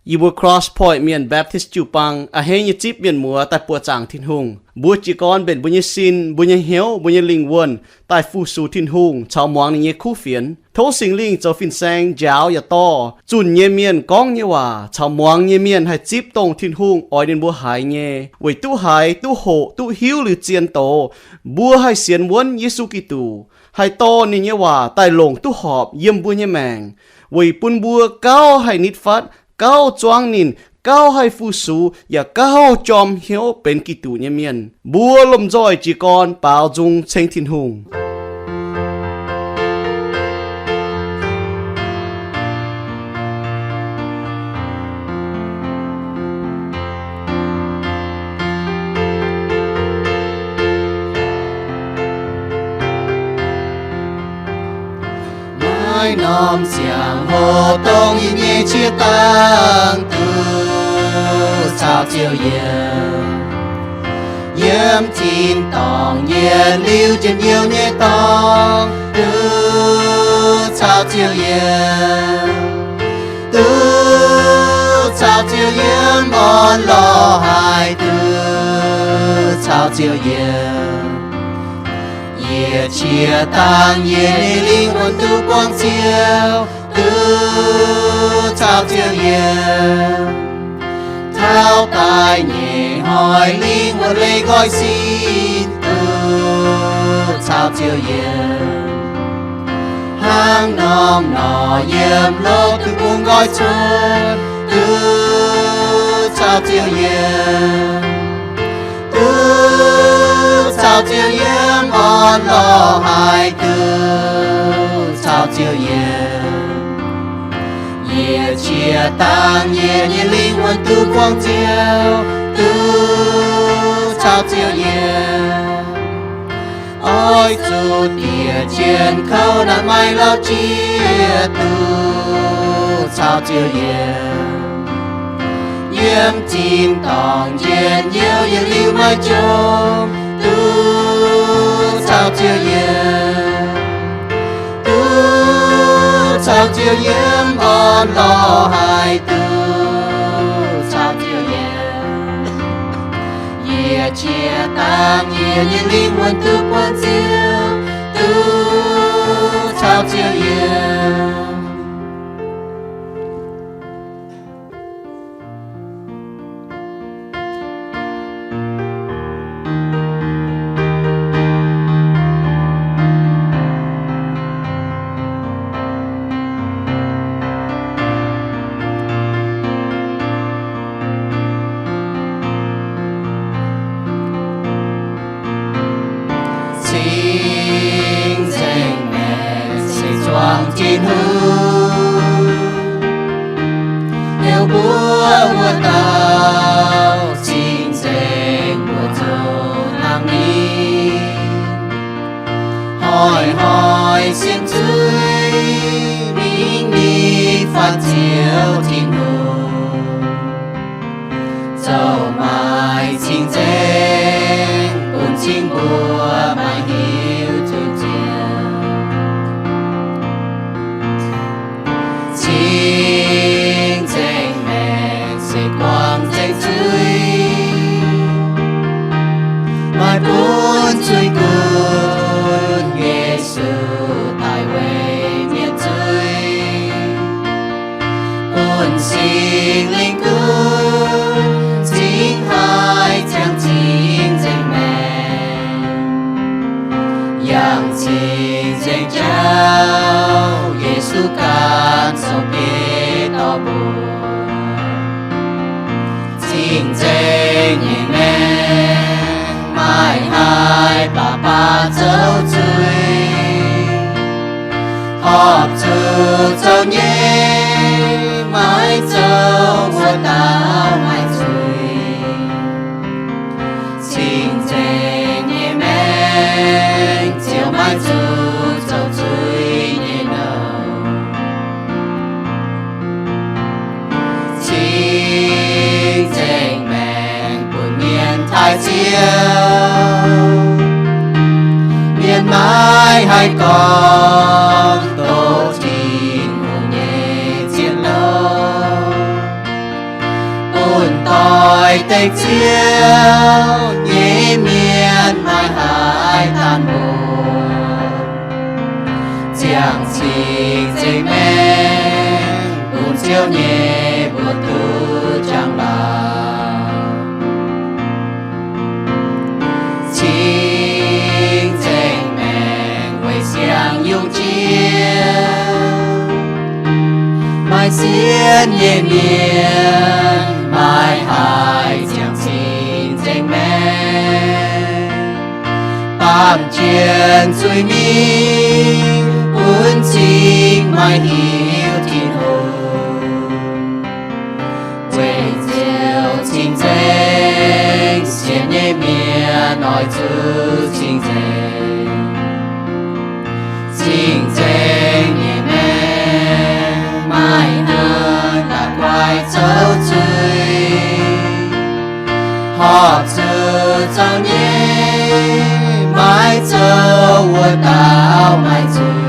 Yie mbuo Cross Point Mienh Baptist jiu-baang a'hneiv nyei zipv mienh muoz daaih buoqc zaangc Tin-Hungh. Mbuo jiez gorn mbenc mbuo nyei sin, mbuo nyei hnyouv, mbuo nyei lingh wuonh daaih fu-sux Tin-Hungh caux muangx ninh nyei kuv fienx. Tov Singx Lingh zoux fin-saeng njaaux yaac dorh zunh nyei mienh gorngv nyei waac caux muangx nyei mienh haih zipv dongh Tin-Hungh oix ninh mbuo haiz nyei, weic duqv haiz, duqv hoqc, duqv hiuv liuz zien doz, mbuo haih sienx wuonv Yesu Giduc, haih dorh ninh nyei waac daaih longc duqv horpc yiem mbuo nyei maengc, weic bun mbuo gauh haih nitv fatv, gauh zuangv ninh, gauh haih fu-sux, yaac gauh jorm hnyouv benx Giduc nyei mienh. Mbuo lomh nzoih jiez gorn baaux nzung ceng Tin-Hungh. Maiv norm ziangh hoc dongh yie nyei qiex dangh duqv caux Ziouv yiem. Yiem tin-dorngh yietc liuz njien-youh nyei dorngx duqv caux Ziouv yiem. Duqv caux Ziouv yiem, orn-lorqc haic duqv caux Ziouv yiem. Yietc qiex dangh yie nyei lingh wuonh duqv buangh Ziouv, duqv caux Ziouv yiem. Taux daaih nyei hnoi lingh wuonh leih nqoi sin, duqv caux Ziouv yiem. Hnangv norm norqc yiem loz duqv bungx nqoi cuotv, duqv caux Ziouv yiem. Duqv caux Ziouv yiem, orn-lorqc haic duqv caux Ziouv yiem. Yietc qiex dangh yie nyei lingh wuonh duqv buangh Ziouv, duqv caux Ziouv yiem. Oix zuqc diex jien kouv naaic maaih lauh jiex, duqv caux Ziouv yiem. Yiem tin-dorngh njien-youh yietc liuz maiv jomc, duqv caux Ziouv yiem. Duqv caux Ziouv yiem, orn-lorqc haic duqv caux Ziouv yiem. Yietc qiex dangh yie nyei lingh wuonh duqv buangh Ziouv, duqv caux Ziouv yiem. Cing-nzengc maengc se zuangx Tin-Hungh, heuc mbuo wuov dauh cing-nzengc mbuo zoux hnangv ninh. Hnoi-hnoi sienx zuiz mingh nitv fatv Ziouv Tin-Hungh, zoux maaih cing-nzengc bun cing mbuo maaih hiuv zuqc Ziouv. Cing-nzengc maengc se buangh nzengc zuiz, maaih bun zuiz-gunv Yesu daaih weic mienh zuiz. Bun Singx Lingh gunv cingx haih ziangh cing-nzengc maengc, yangh cing-nzengc jauv Yesu ganh zoux bieiv dorh mbuo. Cing-nzengc nyei maengc maiv haih baac baac zoux zuiz, horpc zuqc zoux nyei, maiv zoux wuov dauh maaih zuiz. Cing-nzengc nyei maengc ziouc maiv zuqc zoux zuiz nyei nouh. Cing-nzengc maengc bun mienh taaih Ziouv, mienh maiv haih gorngv doqc Tin-Hungh nyei zien louh. Dengh Ziouv nyei mienh maaih haaix dauh mbuoqc ziangh cing-nzengc maengc bun Ziouv nyei mbuox duqv jangx-laangc? Cing-nzengc maengc weic siang yungz jiex, maaih sienx nyei mienh maaih haic ziangh cing-nzengc maengc, baamh jien zuiz-mingh bun cing maaih hiuv Tin-Hungh. Weic Ziouv cing-nzengc, sienx nyei mienh oix zuqc cing-nzengc. Cing-nzengc nyei maengc maaih daaih guaix zouv zuiz, horpc zuqc zoux nyei, maiv zoux wuov dauh maaih zuiz.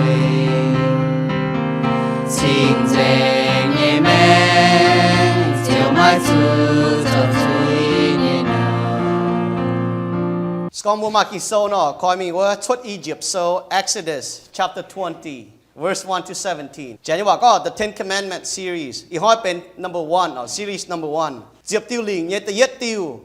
Cing-nzengc nyei maengc ziouc maiv zuqc zoux zuiz nyei nouh. Se gorngv mbuo maaih Ging-Sou nor, koi mingh wuov Cuotv Ijiepv Sou, Exodus chapter twenty, verse one to seventeen. Janx nyei waac gorngv The Ten Commandment series. Ih hnoi benx number one, or series number one. Ziepc diuh lingc nyei da'yietv diuh.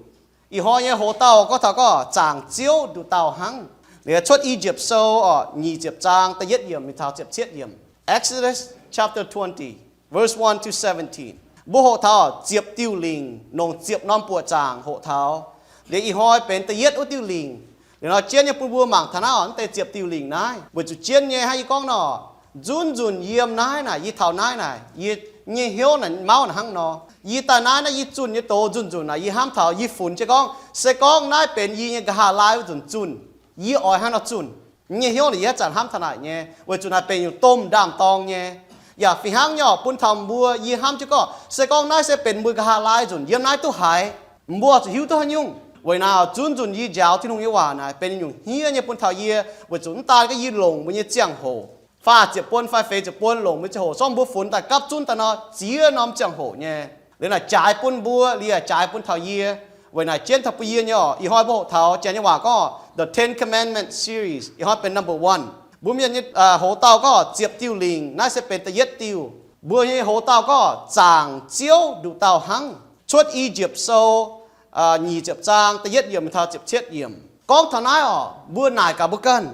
Ih hnoi nyei hoc-dauh gorngv taux gorngv zaangc Ziouv nduqc dauh hnangv. Liuz Cuotv Ijiepv Sou, or, nyic ziepc zaang da'yietv yiemc mingh taux ziepc cietv yiemc. Exodus chapter twenty, verse one to seventeen. Mbuo hoqc taux ziepc diuh lingc, nongc ziepc norm buoqc zaangc hoqc taux. Liuz ih hnoi benx da'yietv wuov diuh lingc. Liuz nor jienv nyei bun mbuo mangc taux naaiv oc, naaiv deix ziepc diuh lingc naaiv. Weic zuqc jienv nyei hnangv yie gorngv nor, nzunc nzunc yiem naaiv naaic, yie taux naaiv naaic, yie nyei hnyouv naaic mauv naaic hnangv nor. Yie daaih naaiv naaiv yie zunh nyei doz nzunc nzunc naaic yie hnamv taux yie funx jienv gorngv, se gorngv naaiv benx yie nyei nqa'haav laai wuov nzunc zunh, yie oix hnangv nor zunh. Yie nyei hnyouv naaic yie haaix zanc hnamv taux naaic nyei, weic zuqc naaic benx nyungc domh ndaam-dorng nyei. Yaac fih hnangv nyei oc, bun taux mbuo yie hnamv jienv gorngv, se gorngv naaiv se benx mbuo nqa'haav laai nzunc yiem naaiv duqv haiz, mbuo zuqc hiuv duqv haaix nyungc. Weic naaiv oc, zunv nzunc yie njaaux Tin-Hungh nyei waac naaic benx nyungc hniev nyei bun taux yie, weic zuqc mv daan gorngv yie longc mbuo nyei ziangh hoc, faah ziepc buonc fai feix ziepc buonc longc mbuo nyei ziangh hoc, zorngv mbuo funx daaih gapv zunv daaih nor ziex norm ziangh hoc nyei. Liuz naaic jaaix bun mbuo, liuz yaac jaaix bun taux yie. Weic naaic jienv taux bun yie nyei oc, ih hnoi mbuo hoqc taux Janx nyei waac gorngv The Ten Commandment series, ih hnoi benx number one. Mbuo mienh nyei hoc-dauh gorngv ziepc diuh lingc, naaiv se benx da'yietv diuh. Mbuo nyei hoc-dauh gorngv zaangc Ziouv nduqc dauh hnangv. Cuotv Ijiepv Sou nyic ziepc zaang da'yietv yiemc taux ziepc cietv yiemc gorngv taux naaiv oc, mbuo naaic gaax mbuo ganh.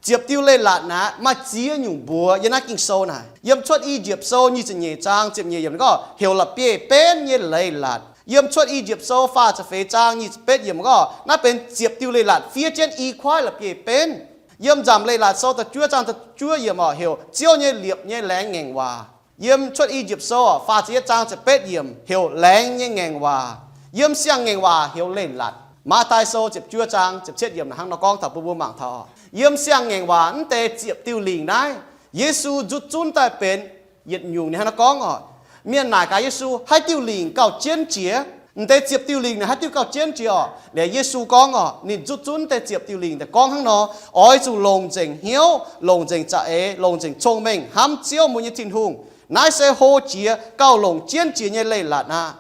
Ziepc diuh leiz-latc naaic maaih ziex nyungc mbuox yiem naaiv Ging-Sou naaic. Yiem Cuotv Ijiepv Sou nyic ziepc nyeic zaang ziepc nyeic yiemc gorngv heuc la'bieiv-benv nyei leiz-latc. Yiem Cuotv Ijiepv Sou faah ziepc feix zaang nyic ziepc betv yiemc gorngv naaiv benx ziepc diuh leiz-latc fiev jienv i kuaaiv la'bieiv-benv. Yiem Nzamc Leiz-Latc Sou da'juov zaang da'juov yiemc oc, heuc Ziouv nyei liepc nyei laengz ngaengc waac. Yiem Cuotv Ijiepv Sou oc faah ziepc yietv zaang ziepc betv yiemc heuc laengz nyei ngaengc waac. Yiem siang-ngaengc waac heuc leiz-latc. Matv^tai Sou ziepc juov zaang ziepc cietv yiemc hnangv nor gorngv taux bun mbuo mangc taux oc, yiem siang-ngaengc waac mv deix ziepc diuh lingc naaiv, Yesu nzutv zunv daaih benx yietc nyungc ninh hnangv nor gorngv oc. Mienh naaic gaax Yesu, haaix diuh lingc gauh jienv jiex? Mv deix ziepc diuh lingc naaic haaix diuh gauh jienv jiex oc? Liuz Yesu gorngv oc, ninh nzutv zunv deix ziepc diuh lingc daaih gorngv hnangv nor, oix zuqc longc nzengc hnyouv, longc nzengc za'eix, longc nzengc cong-mengh hnamv Ziouv mbuo nyei Tin-Hungh. Naaiv se hlo jiex gauh longc jienv jiex nyei leiz-latc aqv.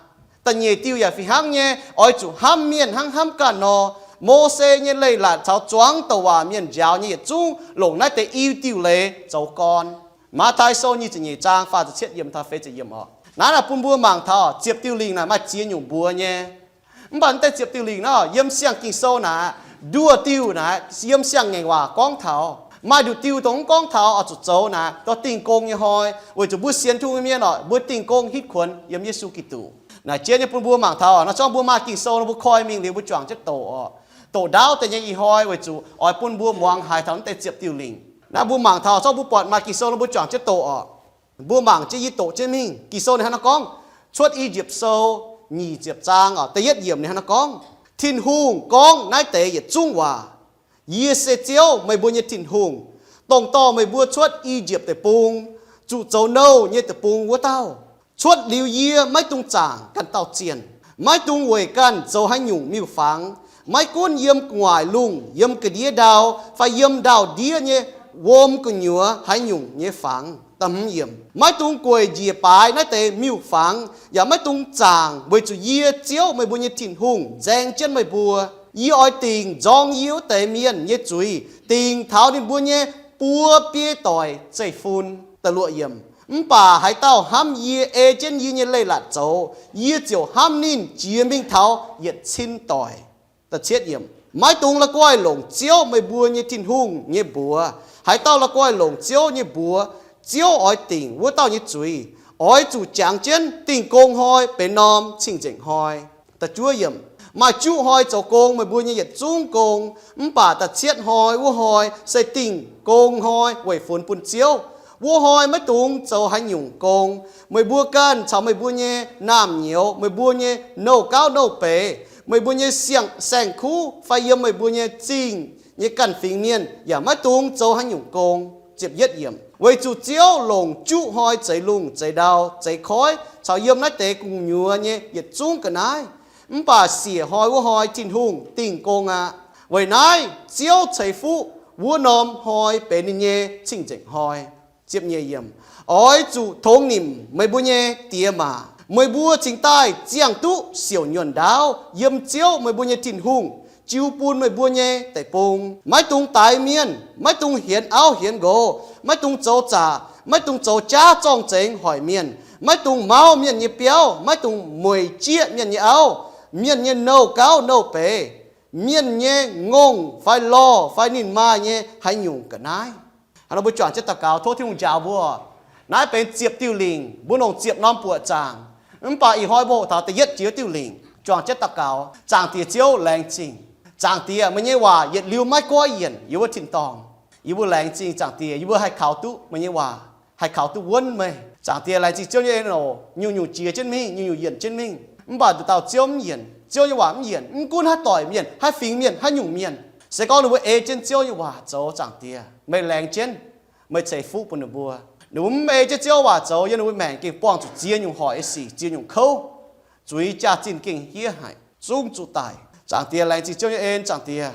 Da'nyeic diuh yaac fih hnangv nyei, oix zuqc hnamv mienh hnangv hnamv ganh nor. Mose nyei leiz-latc caux zuangx douc waac mienh njaaux nyei yietc zungv longc naaiv deix i diuh leiz zoux gorn. Matv^tai Sou nyic ziepc nyeic zaang faah ziepc cietv yiemc taux feix ziepc yiemc oc. Naaiv naaic bun mbuo mangc taux ziepc diuh lingc naaic maaih ziex nyungc mbuox nyei. Mv baac mv deix ziepc diuh lingc naaiv yiem siang Ging-Sou naaic, nduoh diuh naaic yiem siang-ngaengc waac gorngv taux. Maaih nduqc diuh dongh mv gorngv taux oix zuqc zoux naaic dorh Dingh Gong nyei hnoi, weic zuqc mbuo sienx Tin-Hungh nyei mienh oc, mbuo Dingh Gong hitv kuonx yiem Yesu Giduc. Naaic jienv nyei bun mbuo mangc taux oc. Naaiv zorngv mbuo maaih Ging-Sou nor mbuo koi mingh liuz mbuo juangc jienv doqc oc. Doqc ndaauv deix nyei ih hnoi weic zuqc oix bun mbuo muangx haiz taux mv deix ziepc diuh lingc. Naaiv mbuo mangc taux zorngv mbuo buatc maaih Ging-Sou nor mbuo juangc jienv doqc oc. Mbuo mangc jienv yie doqc jienv mingh. Ging-Sou ninh hnangv nor gorngv, Cuotv Ijiepv Sou nyic ziepc zaang oc, da'yietv yiemc ninh hnangv nor gorngv, Tin-Hungh gorngv naaiv deix yietc zungv waac, Yie se Ziouv, meih mbuo nyei Tin-Hungh, dongh dorh meih mbuo cuotv I^yipv Deic-Bung, zuqc zoux nouh nyei deic-bung wuov dauh. Cuotv liuz yie maiv dungx zaangc ganh dauh zienh, maiv dungx weic ganh zoux haaix nyungc miuc-fangx, maiv gunv yiem gu'nguaaic lungh, yiem ga'ndiev ndau, fai yiem ndau-ndiev nyei wuom gu'nyuoz haaix nyungc nyei fangx. Maiv dungx gueic njiec baaix naaiv deix miuc-fangx, yaac maiv dungx zaangc, weic zuqc yie, Ziouv, meih mbuo nyei Tin-Hungh, nzaeng jienv meih mbuo. Yie oix dingc nzorng yie wuov deix mienh nyei zuiz, dingc taux ninh mbuo nyei buo biei doic zeiv-fun. Mv baac haaix dauh hnamv yie, ei jienv yie nyei leiz-latc zoux, yie ziouc hnamv ninh jiex mingh taux yietc cin doic. Maiv dungx la'guaih longc Ziouv, meih mbuo nyei Tin-Hungh, nyei mbuox. Haaix dauh la'guaih longc Ziouv nyei mbuox, Ziouv oix dingc wuov dauh nyei zuiz. Oix zuqc jangx jienv dingh gong hnoi benx norm cing-nzengc hnoi. Maaih juqv hnoi zoux gong meih mbuo nyei yietc zungv gong, mv baac da'cietv hnoi, wuov hnoi se dingh gong hnoi weic funx bun Ziouv. Wuov hnoi maiv dungx zoux haaix nyungc gong. Meih mbuo ganh caux meih mbuo nyei naamh nyouz, meih mbuo nyei nouh gauv nouh beiz, meih mbuo nyei saeng-kuv fai yiem meih mbuo nyei zingh nyei ganh fingx mienh yaac maiv dungx zoux haaix nyungc gong. Weic zuqc Ziouv longc juqv hnoi zeix lungh zeix ndau zeix koiv caux yiem naaiv deix gu'nyuoz nyei yietc zungv ga'naaiv, mv baac siec hnoi wuov hnoi Tin-Hungh dingh gong aqv. Weic naaiv Ziouv ceix fuqv wuov norm hnoi benx ninh nyei cing-nzengc hnoi. Oix zuqc tongx nimc meih mbuo nyei diex maac. Meih mbuo cingx daaih ziangh duqv siouc nyuonh ndaauv yiem Ziouv, meih mbuo nyei Tin-Hungh, jiu bun meih mbuo nyei deic-bung. Maiv dungx daix mienh, maiv dungx hienx auv hienx nqox, maiv dungx zoux zaqc, maiv dungx zoux jaav zorng-zengx hoic mienh, maiv dungx mauv mienh nyei biauv, maiv dungx mueic jieqv mienh nyei auv, mienh nyei nouh gauv nouh beiz, mienh nyei ngongh fai lorh fai ninh maaih nyei haaix nyungc ga'naaiv. Hnangv nor mbuo juangc jienv daux gaux, tov Tin-Hungh njaaux mbuo. Naaiv benx ziepc diuh lingc, mbuo longc ziepc norm buoqc zaangc. Mv baac ih hnoi mbuo hoqc taux da'yietv jiex diuh lingc. Juangc jienv daux gaux. Zaangc Diex Ziouv, laengz zingh. Zaangc Diex, meih nyei waac yietc liuz maiv goiv yienc yiem wuov tin-dorngh. Yie mbuo laengz zingh Zaangc Diex, yie mbuo haih kaux duqv meih nyei waac, haih kaux duqv wuonv meih. Zaangc Diex, laengz zingh Ziouv nyei en oc. Nyungc-nyungc jiex jienv mingh, nyungc-nyungc yienc jienv mingh, mv baac nduqc dauh Ziouv mv yienc. Ziouv nyei waac mv yienc, mv gunv haaix doic mienh, haaix fingx mienh, haaix nyungc mienh. Se gorngv ninh mbuo ei jienv Ziouv nyei waac zoux, Zaangc Diex, meih laengz jienv, meih ceix fuqv bun ninh mbuo. Ninh mbuo mv ei jienv Ziouv waac zoux, yiem ninh mbuo maengc gengh buangh zuqc ziex nyungc hoic nyei sic, ziex nyungc kouv, zuiz jaax-zinh gengh hiev haic, zungv zuqc daic. Zaangc Diex, laengz zingh Ziouv nyei en, Zaangc Diex.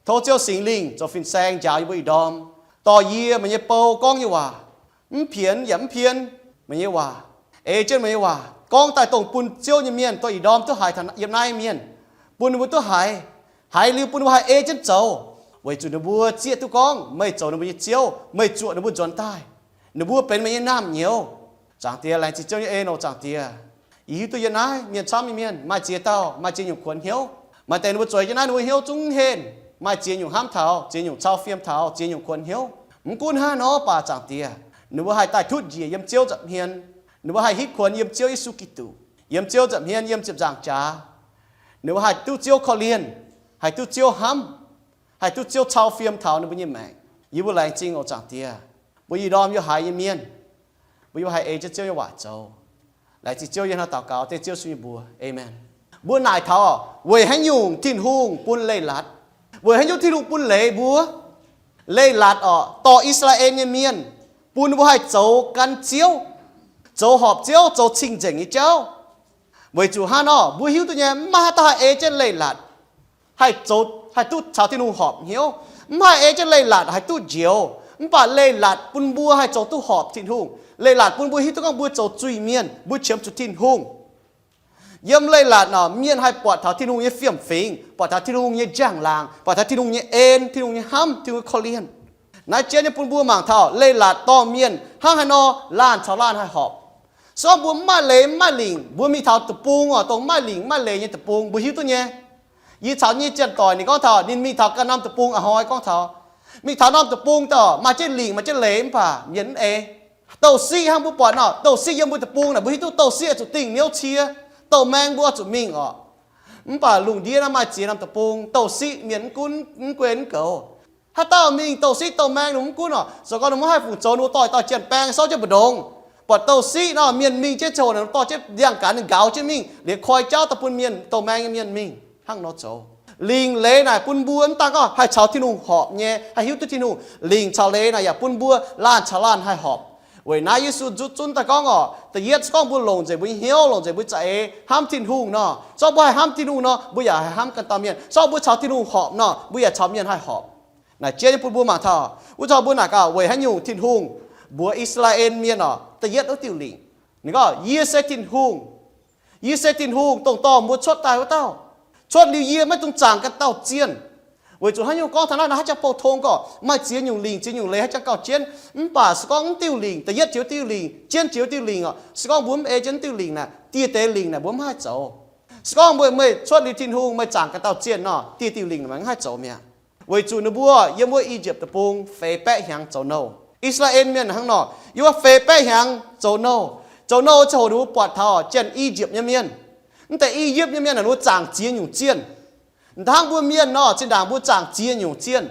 Tov Ziouv Singx Lingh zoux fin-saeng njaaux yie mbuo ih ndorm, dorh yie, meih nyei bou, gorngv nyei waac mv pienx yaac mv pien. Meih nyei waac, ei jienv meih nyei waac gorngv daaih dongh bun Ziouv nyei mienh, dongh ih ndorm duqv haiz taux yiem naaiv mienh, bun ninh mbuo duqv haiz. Haiz liuz bun ninh mbuo haih ei jienv zoux, weic zuqc ninh mbuo zieqv duqv gorngv meih zoux ninh mbuo nyei Ziouv, meih zuoqc ninh mbuo nzuonx daaih, ninh mbuo benx meih nyei naamh nyouz. Zaangc Diex, laengz zingh Ziouv nyei en oc, Zaangc Diex. Yie hiuv duqv yiem naaiv mienh camv nyei mienh maaih ziex dauh maaih ziex nyungc kuonx hnyouv. Maaih deix ninh mbuo zueiz jienv naaiv, ninh mbuo hnyouv zungv henv, maaih ziex nyungc hnamv taux, ziex nyungc cau fiem taux, ziex nyungc kuonx hnyouv. Mv gunv hnangv nor baac, Zaangc Diex, ninh mbuo haih daaih tutv njiec yiem Ziouv nza'hmien. Ninh mbuo haih hitv kuonx yiem Ziouv Yesu Giduc, yiem Ziouv nza'hmien, yiem ziepc nzaangc jaax. Ninh mbuo haih duqv Ziouv korv-lienh, haih duqv Ziouv hnamv, haih duqv Ziouv cau fiem taux ninh mbuo nyei maengc. Yie mbuo laengz zingh oc, Zaangc Diex. Mbuo ih ndorm yiem haaix nyei mienh, mbuo yiem haih ei jienv Ziouv nyei waac zoux. Laengz zingh Ziouv, yiem naaiv daux gaux dengv Ziouv Yesu nyei mbuox, Aamen. Mbuo naaic taux, weic haaix nyungc Tin-Hungh bun leiz-latc? Weic haaix nyungc Tin-Hungh bun leiz mbuo? Leiz-latc orqc, dorh I^saa^laa^en nyei mienh, bun mbuo haih zoux gan Ziouv, zoux horpc Ziouv, zoux cing-nzengc nyei jauv. Weic zuqc hnangv nor, mbuo hiuv duqv nyei, mv maaih haaix dauh haih ei jienv leiz-latc haih zoux, haih duqv caux Tin-Hungh horpc hnyouv. Mv haih ei jienv leiz-latc haih duqv njoux. Mv baac leiz-latc bun mbuo haih zoux duqv horpc Tin-Hungh. Leiz-latc bun mbuo hiuv duqv gorngv mbuo zoux zuiz-mienh, mbuo qiemx zuqc Tin-Hungh. Yiem leiz-latc nor, mienh haih buatc taux Tin-Hungh nyei fiem-fingx, buatc taux Tin-Hungh nyei njang-laangc, buatc taux Tin-Hungh nyei en, Tin-Hungh nyei hnamv, Tin-Hungh nyei korv-lienh. Naaiv jienv nyei bun mbuo mangc taux leiz-latc dorh mienh hnangv haaix nor laanh caux laanh haih horpc. Se gorngv mbuo mv maaih leiz mv maaih lingc, mbuo mingh taux deic-bung oc, dongh mv maaih lingc mv maaih leiz nyei deic-bung, mbuo hiuv duqv nyei. Yie caux nyei janx-doic ninh gorngv taux ninh mingh taux ganh norm deic-bung a'hnoi gorngv taux, mingh taux norm deic-bung daaih maaih jienv lingc maaih jienv leiz mv baac mienh mv ei. Douh siqv hnangv mbuo buatc nor, douh siqv yiem mbuo deic-bung naaic, mbuo hiuv duqv douh siqv oix zuqc dingh niouv cie, douh maeng mbuo oix zuqc mingh orqc. Mv baac lungh ndiev naaiv maaih ziex norm deic-bung, douh siqv mienh mv gunv mv guei mv goux. Haaix dauh mingh douh siqv douh maeng ninh mv gunv orqc, se gorngv ninh mv haih fungc zoux, ninh mbuo dorh dauh janx-baeng sortv jienv mbu'ndongx. Buatc douh siqv nor, mienh mingh jienv ziangh hoc ninh dorh jienv ndiangx-gaanx ninh nqaaux jienv mingh, liuz koi jauv daaih bun mienh douh maeng nyei mienh mingh hnangv nor zoux. Lingc leiz naaic bun mbuo mv daan gorngv haih caux Tin-Hungh horpc nyei, haih hiuv duqv Tin-Hungh. Lingc caux leiz naaic yaac bun mbuo laanh caux laanh haih horpc. Weic naaiv Yesu nzutv zunv daaih gorngv orqc, da'yietv se gorngv mbuo longc nzengc mbuo nyei hnyouv, longc nzengc mbuo za'eix hnamv Tin-Hungh nor. Se gorngv mbuo haih hnamv Tin-Hungh nor, mbuo yaac haih hnamv ganh dauh mienh. Se gorngv mbuo caux Tin-Hungh horpc nor, mbuo yaac caux mienh haih horpc. Naaic jienv nyei bun mbuo mangc taux, wuov taux mbuo naaic gaax, weic haaix nyungc Tin-Hungh mbuox I^saa^laa^en Mienh oc, da'yietv wuov diuh lingc. Ninh gorngv, Yie se Tin-Hungh. Yie se Tin-Hungh, dongh dorh mbuo cuotv daaih wuov dauh. Cuotv liuz yie maiv dungx zaangc ganh dauh zienh. Weic zuqc haaix nyungc gorngv taux naaiv, naaiv haaix jangx pou-tong gorqv maaih ziex nyungc lingc, ziex nyungc leiz haaix jangx gauh jienv. Mv baac se gorngv mv diuh lingc, da'yietv joux diuh lingc, jienv joux diuh lingc oc, se gorngv mbuo mv ei jienv mv diuh lingc naaic, dieh deix lingc naaic mbuo mv haih zoux. Se gorngv meih, meih cuotv liuz Tin-Hungh, meih zaangc ganh dauh zienh nor, dieh diuh lingc naaic meih mv haih zoux mi'aqv. Weic zuqc ninh mbuo yiem wuov I^yipv Deic-Bung feix baeqv hnyangx zoux nouh. I^saa^laa^en Mienh hnangv nor, yiem wuov feix baeqv hnyangx zoux nouh. Zoux nouh ziangh hoc ninh mbuo buatc taux janx I^yipv nyei mienh. Mv deix I^yipv nyei mienh naaic ninh mbuo zaangc ziex nyungc zienh. Mv hnangv mbuo mienh nor, zinh ndaangc mbuo zaangc ziex nyungc zienh.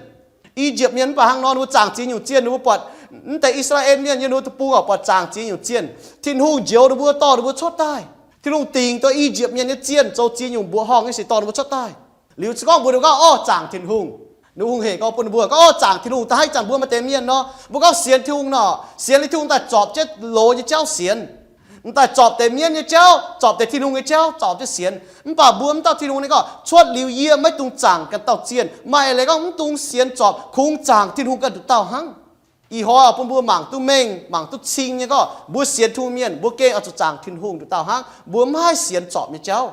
I^yipv mienh mv baac hnangv nor, ninh mbuo zaangc ziex nyungc zienh, ninh mbuo buatc mv deix I^saa^laa^en Mienh yiem ninh mbuo deic-bung oc, buatc zaangc ziex nyungc zienh. Tin-Hungh njoux ninh mbuo, dorh ninh mbuo cuotv daaih. Tin-Hungh dingc duqv I^yipv Mienh nyei zienh zoux ziex nyungc mbuoqc horngh nyei sic dorh ninh mbuo cuotv daaih. Liuz se gorngv mbuo, ninh mbuo gorngv, Orv, zaangc Tin-Hungh. Ninh hungh hec gorngv bun ninh mbuo gorngv, Orv, zaangc Tin-Hungh daaih. Hnangv ih zanc mbuo maaih deix mienh nor, mbuo gorngv sienx Tin-Hungh nor, sienx liuz Tin-Hungh daaih zorpc jienv loz nyei jauv sienx, m'daaih zorpc deix mienv nyei jauv, zorpc deix Tin-Hungh nyei jauv, zorpc jienv sienx. Mv baac mbuo mv dauh Tin-Hungh ninh gorngv, cuotv liuz yie maiv dungx zaangc ganh dauh zienh. Maaih eix leiz gorngv mv dungx sienx zorpc, kungx zaangc Tin-Hungh ganh nduqc dauh hnangv. Ih hnoi bun mbuo mangc duqv mengh, mangc duqv cing nyei gorngv, mbuo sienx Tin-Hungh mienh mbuo gengh oix zuqc zaangc Tin-Hungh nduqc dauh hnangv. Mbuo mv haih sienx zorpc nyei jauv.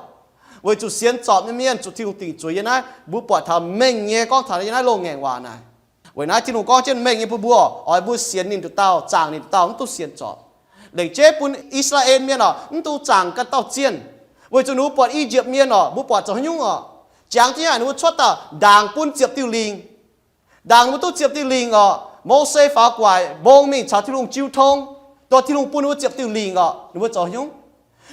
Weic zuqc sienx zorpc nyei mienh zuqc Tin-Hungh dingc zuiz. Yiem naaiv mbuo buatc taux mengh nyei gorngv taux yiem naaiv loz-ngaengc waac naaic. Weic naaiv Tin-Hungh gorngv jienv mengh nyei bun mbuo, oix mbuo sienx ninh nduqc dauh, zaangc ninh nduqc dauh, mv dungx sienx zorpc. Lengc jeiv bun I^saa^laa^en Mienh oc, mv dungx zaangc ganh dauh zienh. Weic zuqc ninh mbuo buatc I^yipv Mienh oc, mbuo buatc zoux haaix nyungc oc, jangx jienv haaix ninh mbuo cuotv daaih ndaangc bun ziepc diuh lingc. Ndaangc ninh mbuo duqv ziepc diuh lingc oc, Mose faaux gu'nguaaic mbong mingh caux Tin-Hungh jiu tong, dongh Tin-Hungh bun ninh mbuo ziepc diuh lingc oc, ninh mbuo zoux haaix nyungc?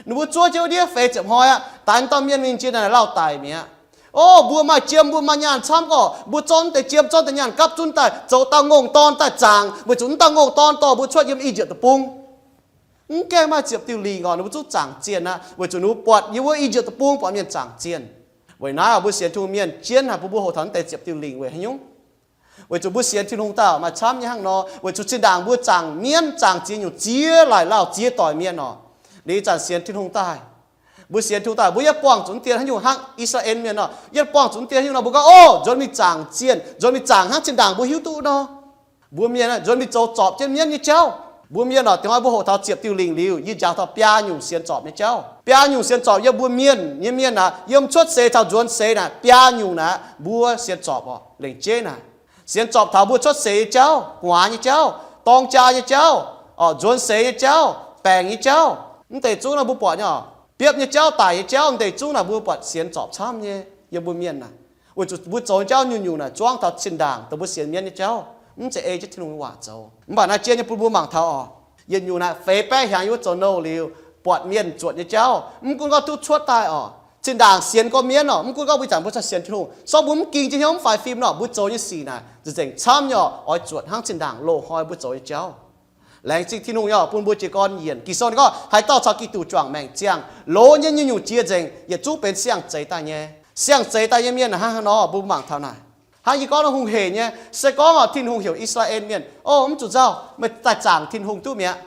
Ninh mbuo zuov jienv wuov ndiev feix ziepc hnoi aqv, daix dauh mienh mingh jiex naaic lauh daic mi'aqv. O, mbuo maaih jiem, mbuo maaih nyaanh camv gorqv, mbuo zorqv deix jiem, zorqv deix nyaanh gapv zunv daaih zoux dauh ngongh dorn daaih zaangc, weic zuqc wuov dauh ngongh dorn dorh mbuo cuotv yiem I^yipv Deic-Bung. Mv gaengh maaih ziepc diuh lingc oc, ninh mbuo zungv zaangc zienh aqv, weic zuqc ninh mbuo buatc yiem wuov I^yipv Deic-Bung buatc mienh zaangc zienh. Weic naaiv oc, mbuo sienx Tin-Hungh mienh jienv haic bun mbuo hoqc taux naaiv deix ziepc diuh lingc weic haaix nyungc? Weic zuqc mbuo sienx Tin-Hungh daaih maaih camv nyei hnangv nor, weic zuqc zinh ndaangc mbuo zaangc mienv, zaangc ziex nyungc ziex laaic lauh ziex doic mienh oc, liuz zanc sienx Tin-Hungh daaih, mbuo sienx Tin-Hungh daaih, mbuo yietv buangh zuqc dien haaix nyungc hnangv I^saa^laa^en Mienh nor, yietv buangh zuqc dien haaix nyungc nor, mbuo gorngv, O, nzuonx mingh zaangc zienh, nzuonx mingh zaangc hnangv zinh ndaangc mbuo hiuv duqv nor. Mbuo mienh nzuonx mingh zoux zorpc jienv mienv nyei jauv. Mbuo mienh oc, dingc hnoi mbuo hoqc taux ziepc diuh lingc liuz, yie njaaux taux biaa nyungc sienx zorpc nyei jauv. Biaa nyungc sienx zorpc yiem mbuo mienh nyei mienh aqv, yiem cuotv seix taux nzuonx seix naaic, biaa nyungc naaic mbuo sienx zorpc oc. Lengc jeiv naaic, sienx zorpc taux mbuo cuotv seix nyei jauv, gu'nguaaz nyei jauv, dorng jaa nyei jauv, oc, nzuonx seix nyei jauv, baengc nyei jauv. Mv deix zungv nor mbuo buatc nyei oc, biopv nyei jauv, daic nyei jauv, mv deix zungv naaic mbuo buatc sienx zorpc camv nyei yiem mbuo mienh naaic. Weic zuqc mbuo zoux nyei jauv nyungc-nyungc naaic zuangv taux zinh ndaangc dongh mbuo sienx mienv nyei jauv, mv zeiz ei jienv Tin-Hungh nyei waac zoux. Mv baac naaiv jien nyei bun mbuo mangc taux oc, yietc nyungc naaic feix baeqv hnyangx yiem wuov zoux nouh liuz, buatc mienh zuotc nyei jauv, mv gunv gorngv duqv cuotv daaih oc, zinh ndaangc sienx gorqv mienv oc, mv gunv gorngv mbuo ih zanc mbuo corc sienx Tin-Hungh, se gorngv mbuo mv ging jienv hnyouv mv faix fim nor, mbuo zoux nyei sic naaic nzengc-nzengc camv nyei oc, oix zuotc hnangv zinh ndaangc loz-hnoi mbuo zoux nyei jauv. Laengz zingh Tin-Hungh nyei oc, bun mbuo jiez gorn yienc. Ging-Sou ninh gorngv, haaix dauh caux Giduc juangc maengc ziangh, loz nyei nyungc-nyungc jiex nzengc, yietc zungv benx siang-zeix daaih nyei. Siang-zeix daaih nyei mienh hnangv haaix nor, mbuo mangc taux naaic. Hnangv yie gorngv nor hungh hec nyei, se gorngv oc, Tin-Hungh heuc I^saa^laa^en Mienh, O, mv zuqc nzauh, meih daaih zaangc Tin-Hungh duqv mi'aqv.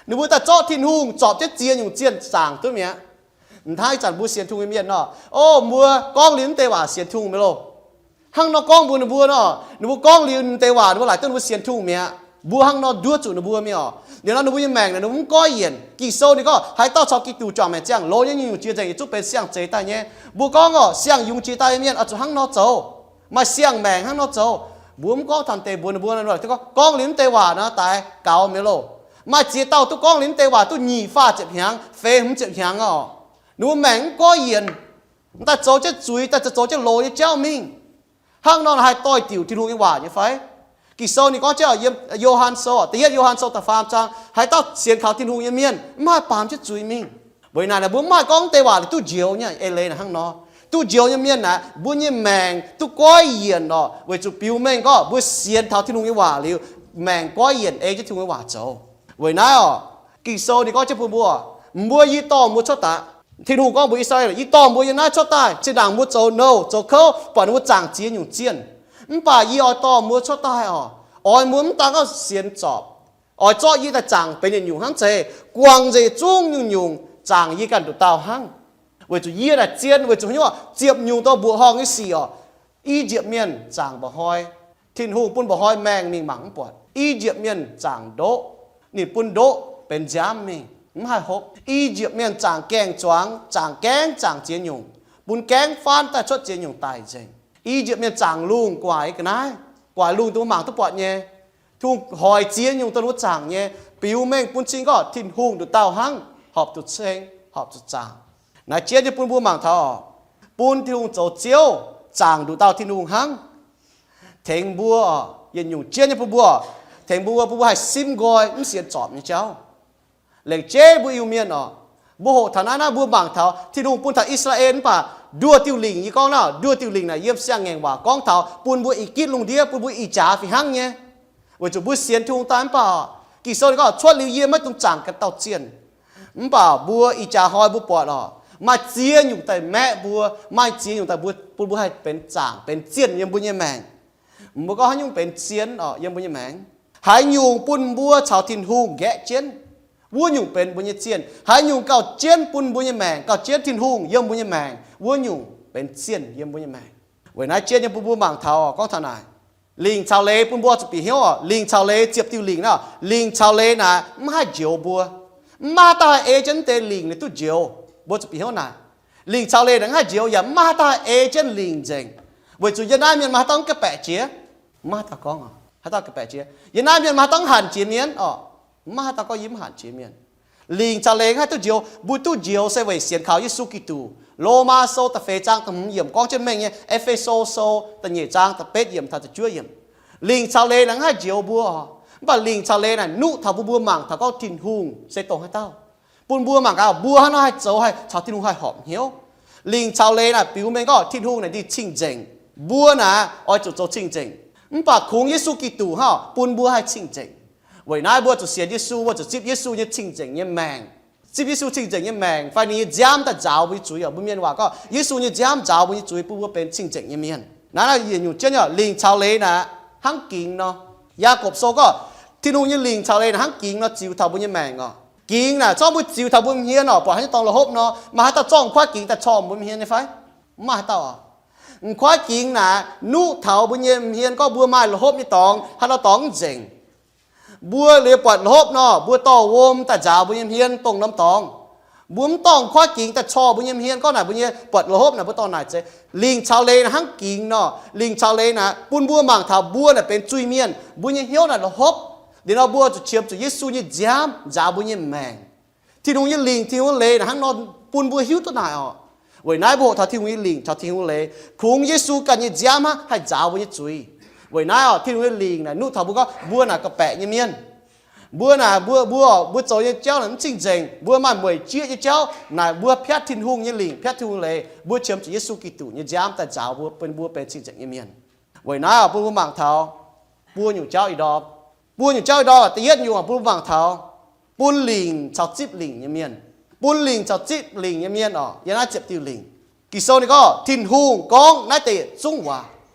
Ninh mbuo daaih zorqv Tin-Hungh zorpc jienv ziex nyungc zienh zaangc duqv mi'aqv. Hnangv ih zanc mbuo sienx Tin-Hungh nyei mienh nor, O, mbuo gorngv liuz mv deix waac sienx Tin-Hungh mi'aqv loh. Hnangv nor gorngv mbuox ninh mbuo nor, ninh mbuo gorngv liuz mv deix waac ninh mbuo laaic duqv ninh mbuo sienx Tin-Hungh mi'aqv. Mbuo hnangv nor nduov zuqc ninh mbuo mingh oc. Liuz nor ninh mbuo nyei maengc naaic ninh mbuo mv goiv yienc. Ging-Sou ninh gorngv, haaix dauh caux Giduc juangc maengc ziangh, loz nyei nyungc-nyungc jiex nzengc, yietc zungv benx siang-zeix daaih nyei. Mbuo gorngv oc, siang-yungz jiex daaih nyei mienh oix zuqc hnangv nor zoux, maaih siang-maengc hnangv nor zoux. Mbuo mv gorngv taux deix mbuox ninh mbuo nor, gorngv liuz mv deix waac nor daaih gaux mi'aqv loh. Maaih ziex dauh duqv gorngv liuz mv deix waac duqv nyic faah ziepc hnyangx, feix hmz ziepc hnyangx oc. Ninh mbuo maengc mv goiv yienc, daaih zoux jienv zuiz, daaih zoux jienv loz nyei jauv mingh. Hnangv nor haih doix-diuc Tin-Hungh nyei waac nyei fai? Ging-Sou ninh gorngv jienv yiem Yo^han Sou, da'yietv Yo^han Sou da'faam zaang, haaix dauh sienx kaux Tin-Hungh nyei mienh mv haih baamz jienv zuiz mingh. Weic naaic mbuo mv haih gorngv mv deix waac liuz duqv njoux nyei. Eix leiz naaic hnangv nor, duqv njoux nyei mienh naaic, mbuo nyei maengc duqv goiv yienc oc, weic zuqc biux mengh gorngv mbuo sienx taux Tin-Hungh nyei waac liuz, maengc goiv yienc ei jienv Tin-Hungh nyei waac zoux. Weic naaiv oc, Ging-Sou ninh gorngv jienv bun mbuo, mbuo, yie dorh mbuo cuotv daaih. Tin-Hungh gorngv mbuox I^saa^laa^en, yie dorh mbuo yiem naaiv cuotv daaih, zinh ndaangc mbuo zoux nouh zoux kouv, buatc ninh mbuo zaangc ziex nyungc zienh. Mv baac yie oix dorh mbuo cuotv daaih oc, oix mbuo mv daan gorngv sienx zorpc, oix zorqv yie daaih zaangc benx yietc nyungc hnangv zeiz, guangc nzengc zungv nyungc-nyungc zaangc yie ganh nduqc dauh hnangv. Weic zuqc yie naaic zien, weic zuqc haaix nyungc, ziepc nyungc dorh mbuoqc horngh nyei sic oc, I^yipv Mienh zaangc mba'hnoi. Tin-Hungh bun mba'hnoi maengh mingh mangc mv buatc. I^yipv Mienh zaangc ndoqv. Ninh bun ndoqv benx nziaamv mingh, mv haih hopv. I^yipv Mienh zaangc gaengh zuangx, zaangc gaengv zaangc ziex nyungc, bun gaengv faanv daaih cuotv ziex nyungc daic nzengc. I^yipv Mienh zaangc lungh gu'nguaaic ga'naaiv, gu'nguaaic lungh dongh mbuo mangc duqv buatc nyei. Tin-Hungh hoic ziex nyungc dongh wuov zaangc nyei, biux mengh bun cing gorngv Tin-Hungh nduqc dauh hnangv horpc zuqc ceng, horpc zuqc zaangc. Naaiv jienv nyei bun mbuo mangc taux oc, bun Tin-Hungh zoux Ziouv, zaangc nduqc dauh Tin-Hungh hnangv, tengx mbuo oc, yietc nyungc jienv nyei bun mbuo oc, tengx mbuo, bun mbuo haih simv nqoi mv sienx zorpc nyei jauv. Lengc jeiv mbuo Iu-Mienh oc, mbuo hoqc taux naaiv, naaiv mbuo mangc taux Tin-Hungh bun taux I^saa^laa^en mv baac nduoh diuh lingc, yie gorngv naaiv nduoh diuh lingc naaic yiem siang-ngaengc waac gorngv taux bun mbuo ih gitv lungh ndiev, bun mbuo ih jaax fih hnangv nyei. Weic zuqc mbuo sienx Tin-Hungh daaih mv baac Ging-Sou ninh gorngv cuotv liuz yie maiv dungx zaangc ganh dauh zienh. Mv baac mbuo ih jaax hnoi mbuo buatc oc, maaih ziex nyungc daaih maeqv mbuo, maaih ziex nyungc daaih mbuo, bun mbuo haih benx zaangc benx zienh yiem mbuo nyei maengc. Mbuo gorngv haaix nyungc benx zienh oc yiem mbuo nyei maengc? Haaix nyungc bun mbuo caux Tin-Hungh nqaeqv jienv, wuov nyungc benx mbuo nyei zienh. Haaix nyungc gauh jienv bun mbuo nyei maengc, gauh jienv Tin-Hungh yiem mbuo nyei maengc, wuov nyungc benx zienh yiem mbuo nyei maengc. Weic naaiv jienv nyei bun mbuo mangc taux oc, gorngv taux naaic, lingc caux leiz bun mbuo zuqc bieqc hnyouv oc. Lingc caux leiz ziepc diuh lingc naaic, lingc caux leiz naaic mv haih njoux mbuo. Mv maaih haaix dauh haih ei jienv mv deix lingc naaic duqv njoux. Mbuo zuqc bieqc hnyouv naaic, lingc caux leiz naaic mv haih njoux yaac mv maaih haaix dauh haih ei jienv lingc nzengc. Weic zuqc yiem naaiv mienh maaih haaix dauh mv ga'baeqc jiex? Mv maaih haaix dauh gorngv oc, haaix dauh ga'baeqc jiex? Yiem naaiv mienh maaih haaix dauh mv hanc jiex mienh oc? Mv maaih haaix dauh gorngv yie mv hanc jiex mienh. Lingc caux leiz mv haih duqv njoux. Mbuo duqv njoux se weic sienx kaux Yesu Giduc. Lomaa Sou da'feix zaang da'hmz yiemc gorngv jienv mengh nyei, E^fe^so Sou da'nyeic zaang da'betv yiemc taux da'juov yiemc. Lingc caux leiz naaic mv haih njoux mbuo oc. Mv baac lingc caux leiz naaic nuqv taux bun mbuo mangc taux gorngv Tin-Hungh se dongh haaix dauh. Bun mbuo mangc gaax mbuo haaix nor haih zoux haih caux Tin-Hungh haih horpc hnyouv. Lingc caux leiz naaic biux mengh gorngv Tin-Hungh naaic ninh cing-nzengc. Mbuo naaic oix zuqc zoux cing-nzengc. Mv baac kungx Yesu Giduc hnangv bun mbuo haih cing-nzengc. Weic naaiv mbuo zuqc sienx Yesu, mbuo zuqc zipv Yesu nyei cing-nzengc nyei maengc. Zipv Yesu cing-nzengc nyei maengc fai ninh nyei nziaamv daaih nzaaux mbuo nyei zuiz oc. Mbuo mienh waac gorngv Yesu nyei nziaamv nzaaux mbuo nyei zuiz bun mbuo benx cing-nzengc nyei mienh. Naaiv naaiv yietc nyungc jienv oc, lingc caux leiz naaic hnangv gingx nor. Yaagorpc Sou gorngv Tin-Hungh nyei lingc caux leiz naaic hnangv gingx nor ziux taux mbuo nyei maengc oc. Gingx naaic zorngv mbuo ziux taux mbuo hmien oc, buatc haaix nyungc dorngx la'hopv nor, maaih haaix dauh zorngv m'kuaaiv gingx daaih corc mbuo hmien nyei fai? Mv maaih haaix dauh oc. M'kuaaiv gingx naaic nuqv taux mbuo nyei hmien gorngv mbuo maaih la'hopv nyei dorngx, haaix dauh dorngx mv nzengc. Mbuo liuz buatc la'hopv nor, mbuo dorh wuom daaih nzaaux mbuo nyei hmien dongh norm dorngx. Mbuo mv dorh m'kuaaiv gingx daaih corc mbuo nyei hmien gorngv naaic mbuo nyei buatc la'hopv naaic mbuo dorh naaic zeiz. Lingc caux leiz naaic hnangv gingx nor. Lingc caux leiz naaic bun mbuo mangc taux mbuo naaic benx zuiz-mienh, mbuo nyei hnyouv naaic la'hopv. Liuz nor mbuo zuqc qiemx zuqc Yesu nyei nziaamv nzaaux mbuo nyei maengc. Tin-Hungh nyei lingc, Tin-Hungh nyei leiz naaic hnangv nor bun mbuo hiuv duqv naaic oc. Weic naaiv mbuo hoqc taux Tin-Hungh nyei lingc caux Tin-Hungh leiz, kungx Yesu ganh nyei nziaamv hnangv haih nzaaux mbuo nyei zuiz. Weic naaiv oc, Tin-Hungh nyei lingc naaic nuqv taux mbuo gorngv mbuo naaic ga'baeqc nyei mienh. Mbuo naaic mbuo, mbuo, mbuo zoux nyei jauv naaic mv cing-nzengc, mbuo maaih mueic jieqv nyei jauv naaic, mbuo piatv Tin-Hungh nyei lingc, piatv Tin-Hungh leiz, mbuo qiemx zuqc Yesu Giduc nyei nziaamv daaih nzaaux mbuo, bun mbuo benx cing-nzengc nyei mienh. Weic naaiv oc, bun mbuo mangc taux buo nyungc jauv ih ndorm. Buo nyungc jauv ih ndorm, da'yietv nyungc bun mbuo mangc taux bun lingc caux zipv lingc nyei mienh. Bun lingc caux zipv lingc nyei mienh oc, yiem naaiv ziepc diuh lingc. Ging-Sou ninh gorngv Tin-Hungh gorngv naaiv deix yietc zungv waac.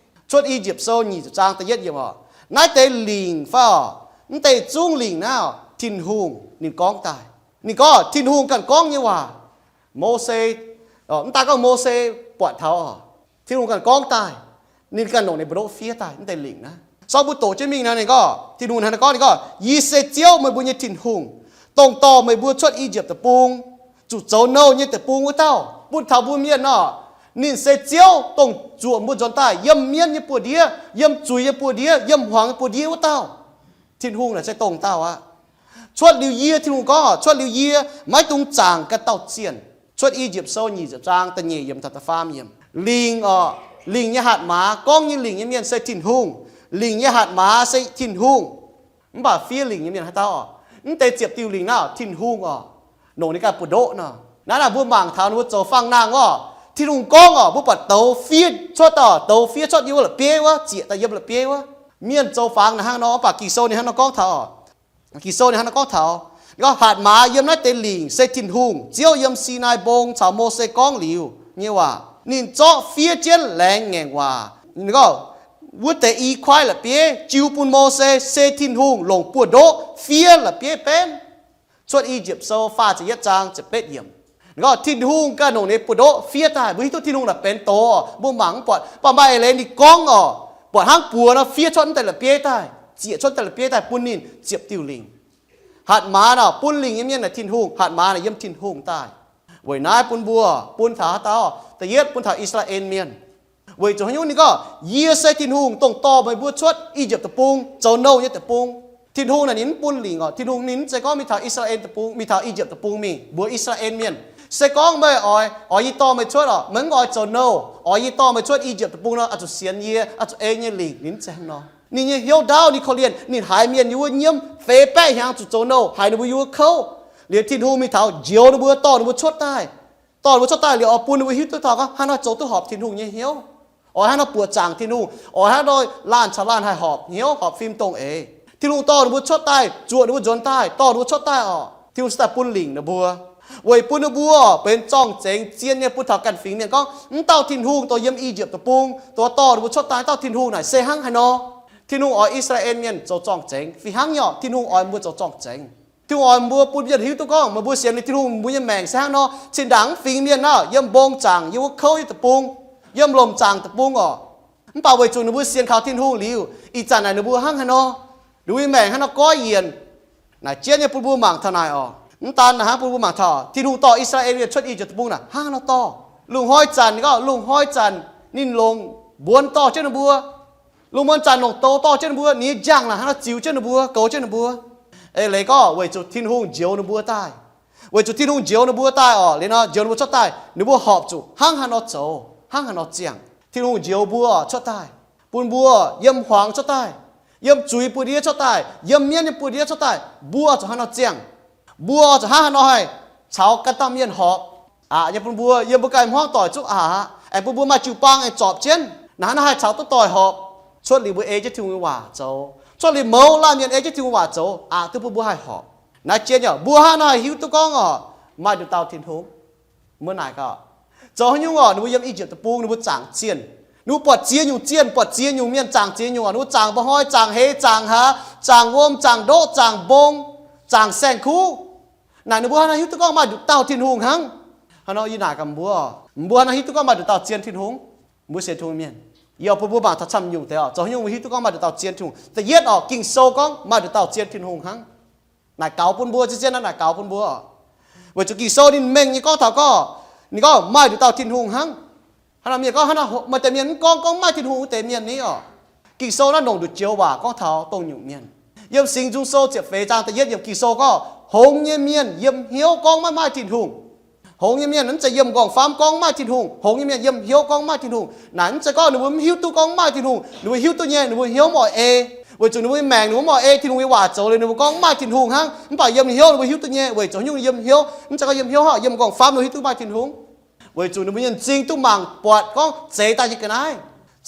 Cuotv I^yipv Sou nyic ziepc zaang da'yietv yiemc oc. Naaiv deix lingc fai oc, mv deix zungv lingc naaiv oc, Tin-Hungh ninh gorngv daaih. Ninh gorngv Tin-Hungh ganh gorngv nyei waac. Mose, mv daaih gorngv Mose buatc taux oc, Tin-Hungh ganh gorngv daaih. Ninh ganh longc ninh mbu'ndongv fiev daaih mv deix lingc naaiv. Sorng mbuo doqc jienv mingh nor, ninh gorngv, Tin-Hungh hnangv naaiv gorngv, ninh gorngv, Yie se Ziouv, meih mbuo nyei Tin-Hungh, dongh dorh meih mbuo cuotv I^yipv Deic-Bung, zuqc zoux nouh nyei deic-bung wuov dauh. Bun taux mbuo mienh nor, ninh se Ziouv, dongh zuoqc mbuo nzuonx daaih yiem mienv nyei buoz-ndiev, yiem zuiz nyei buoz-ndiev, yiem hmuangx nyei buoz-ndiev wuov dauh. Tin-Hungh naaic se dongh dauh aqv. Cuotv liuz yie, Tin-Hungh gorngv oc, cuotv liuz yie maiv dungx zaangc ganh dauh zienh. Cuotv I^yipv Sou nyic ziepc zaang da'nyeic yiemc taux da'faam yiemc. Lingc oc, lingc nyei hatc maaz, gorngv nyei lingc nyei mienh se Tin-Hungh. Lingc nyei hatc maaz se Tin-Hungh. Mv baac fiev lingc nyei mienh haaix dauh oc? Mv deix ziepc diuh lingc naaiv oc, Tin-Hungh oc, longc ninh ganh buoz-ndoqv nor. Naaiv naaic mbuo mangc taux ninh mbuo zoux fangx-nangh oc, Tin-Hungh gorngv oc, mbuo buatc douz fiev cuotv oc, douz fiev cuotv yiem wuov la'bieiv wuov, zieqc daaih yiem la'bieiv wuov. Mienh zoux fangx naaic hnangv nor, mv baac Ging-Sou ninh hnangv nor gorngv taux oc. Ging-Sou ninh hnangv nor gorngv taux, ninh gorngv, Hatc maaz yiem naaiv deix lingc se Tin-Hungh, Ziouv yiem Sinaai Mbong caux Mose gorngv liuz nyei waac. Ninh zorqv fiev jienv laengz ngaengc waac. Ninh gorngv, wuov deix i kuaaiv la'bieiv jiu bun Mose, se Tin-Hungh longc buoz-ndoqv fiev la'bieiv benv. Cuotv I^yipv Sou faah ziepc yietv zaang ziepc betv yiemc. Ninh gorngv Tin-Hungh ganh longc ninh buoz-ndoqv fiev daaih. Mbuo hiuv duqv Tin-Hungh naaic benx doz oc, mbuo mangc mv buatc, mv baac maaih eix leiz ninh gorngv oc, buatc hnangv buoz nor fiev cuotv mv deix la'bieiv daaih, zieqc cuotv mv deix la'bieiv daaih bun ninh ziepc diuh lingc. Hatc maaz naaic bun lingc nyei mienh naaic Tin-Hungh, hatc maaz naaic yiem Tin-Hungh daaih. Weic naaiv bun mbuo, bun taux haaix dauh? Da'yietv bun taux I^saa^laa^en Mienh. Weic zuqc haaix nyungc ninh gorngv, Yie se Tin-Hungh, dongh dorh meih mbuo cuotv I^yipv Deic-Bung, zoux nouh nyei deic-bung. Tin-Hungh naaic ninh mv bun lingc oc. Tin-Hungh ninh mv zeiz gorngv mingh taux I^saa^laa^en Deic-Bung, mingh taux I^yipv Deic-Bung mingh mbuox I^saa^laa^en Mienh, Se gorngv meih oix, oix yie dorh meih cuotv oc, meih mv oix zoux nouh, oix yie dorh meih cuotv I^yipv Deic-Bung nor, oix zuqc sienx yie, oix zuqc ei nyei lingc. Ninh mv zeiz hnangv nor. Ninh nyei hnyouv ndaauv, ninh korv-lienh ninh haiz mienh yiem wuov nyiemv feix baeqv hnyangx zuqc zoux nouh, haiz ninh mbuo yiem wuov kouv. Liuz Tin-Hungh mingh taux njoux ninh mbuo, dorh ninh mbuo cuotv daaih. Dorh ninh mbuo cuotv daaih liuz oix bun ninh mbuo hiuv duqv taux gorngv hnangv haaix nor zoux duqv horpc Tin-Hungh nyei hnyouv, oix hnangv haaix nor buoqc zaangc Tin-Hungh, oix hnangv haaix nor laanh caux laanh haih horpc hnyouv, horpc fim dongh eix. Tin-Hungh dorh ninh mbuo cuotv daaih, zuoqc ninh mbuo nzuonx daaih, dorh ninh mbuo cuotv daaih oc. Tin-Hungh se daaih bun lingc ninh mbuo, weic bun ninh mbuo benx zorng-zengx zien nyei, bun taux ganh fingx mienh gorngv, Mv dauh Tin-Hungh, dongh yiem I^yipv Deic-Bung, dongh dorh ninh mbuo cuotv daaih dauh Tin-Hungh naaic se hnangv haaix nor. Tin-Hungh oix I^saa^laa^en Mienh zoux zorng-zengx fih hnangv nyei oc. Tin-Hungh oix mbuo zoux zorng-zengx. Tin-Hungh oix mbuo bun mienh hiuv duqv gorngv meih mbuo sienx liuz Tin-Hungh, mbuo nyei maengc se hnangv nor. Cin-ndaangc mv fingx mienh naaic, yiem mbong zaangc, yiem wuov kouv nyei deic-bung, yiem lomc zaangc deic-bung oc. Mv baac weic zuqc ninh mbuo sienx kaux Tin-Hungh liuz, ih zanc naaic ninh mbuo hnangv haaix nor, ninh mbuo nyei maengc hnangv nor goiv yienc. Naaic jienv nyei bun mbuo mangc taux naaic oc. Mv daan naaic hnangv, bun mbuo mangc taux Tin-Hungh dorh I^saa^laa^en Mienh cuotv I^yipv Deic-Bung naaic hnangv haaix nor dorh. Lungh hnoi zanc ninh gorngv, lungh hnoi zanc ninh longc mbuonx dorh jienv ninh mbuo. Lungh muonz zanc longc douz dorh jienv ninh mbuo, ninh nyei njang-laangc hnangv haaix nor ziux jienv ninh mbuo, goux jienv ninh mbuo. Eix leiz gorngv weic zuqc Tin-Hungh njoux ninh mbuo daaih. Weic zuqc Tin-Hungh njoux ninh mbuo daaih oc, liuz nor njoux ninh mbuo cuotv daaih, ninh mbuo horpc zuqc hnangv haaix nor zoux, hnangv haaix nor ziangh. Tin-Hungh njoux mbuo cuotv daaih, bun mbuo yiem hmuangx cuotv daaih, yiem zuiz buoz-ndiev cuotv daaih, yiem mienv nyei buoz-ndiev cuotv daaih, mbuo zuqc hnangv haaix nor ziangh. Mbuo zuqc hnangv haaix nor haih caux ganh dauh mienh horpc. Aqc nyei bun mbuo yiem mbuo ganh hmuangv doic zuqv aqc aqv, aengx bun mbuo maaih jiu-baang aengx zorpc jienv, hnangv haaix nor haih caux duqv doic horpc. Cuotv liuz mbuo ei jienv Tin-Hungh nyei waac zoux, cuotv liuz mouz laanh mienh ei jienv Tin-Hungh waac zoux, aqc duqv bun mbuo haih horpc. Naaiv jienv yaac mbuo hnangv haaix nor haih hiuv duqv gorngv oc, maaih nduqc dauh Tin-Hungh. Mbuo naaic gaax, zoux haaix nyungc oc, ninh mbuo yiem I^yipv Deic-Bung ninh mbuo zaangc zienh. Ninh mbuo buatc ziex nyungc zienh, buatc ziex nyungc mienh zaangc ziex nyungc oc. Ninh mbuo zaangc mba'hnoi, zaangc heix, zaangc hlaax, zaangc wuom, zaangc ndoqv, zaangc mbong, zaangc saeng-kuv. Naaic ninh mbuo hnangv haaix nor hiuv duqv gorngv maaih nduqc dauh Tin-Hungh hnangv? Hnangv nor yie naaic gaax mbuo, mbuo hnangv haaix nor hiuv duqv gorngv maaih nduqc dauh zien Tin-Hungh? Mbuo sienx Tin-Hungh mienh, yie oix bun mbuo mangc taux camv nyungc deix oc. Zoux haaix nyungc mbuo hiuv duqv gorngv maaih nduqc dauh zien Tin-Hungh? Da'yietv oc, Ging-Sou gorngv maaih nduqc dauh zien Tin-Hungh hnangv. Naaic gaux bun mbuo, zien-zien naaic gaux bun mbuo. Weic zuqc Ging-Sou ninh mengh nyei gorngv taux gorngv, ninh gorngv maaih nduqc dauh Tin-Hungh hnangv. Hnangv nor mienh gorngv, hnangv nor maaih deix mienh mv gorngv, gorngv maaih Tin-Hungh wuov deix mienh ni oc. Ging-Sou naaiv longc nduqc joux waac gorngv taux dongh nyungc mienh. Yiem Singx Nzung Sou ziepc feix zaang da'yietv yiemc Ging-Sou gorngv, hngongx nyei mienh yiem hnyouv gorngv maiv maaih Tin-Hungh. Hngongx nyei mienh mv zeiz yiem m'nqorngv famv gorngv maaih Tin-Hungh. Hngongx nyei mienh yiem hnyouv gorngv maaih Tin-Hungh. Naaic mv zeiz gorngv ninh mbuo mv hiuv duqv gorngv maaih Tin-Hungh. Ninh mbuo hiuv duqv nyei, ninh mbuo hnyouv mv oix ei. Weic zuqc ninh mbuo nyei maengc ninh mbuo mv oix ei Tin-Hungh nyei waac zoux liuz ninh mbuo gorngv mv maaih Tin-Hungh hnangv. Mv baac yiem hnyouv ninh mbuo hiuv duqv nyei. Weic zuqc haaix nyungc yiem hnyouv? Mv zeiz gorngv yiem hnyouv hnangv, yiem m'nqorngv famv ninh mbuo hiuv duqv maaih Tin-Hungh. Weic zuqc ninh mbuo nyei m'zing duqv mangc buatc gorngv zeix daaih nyei ga'naaiv.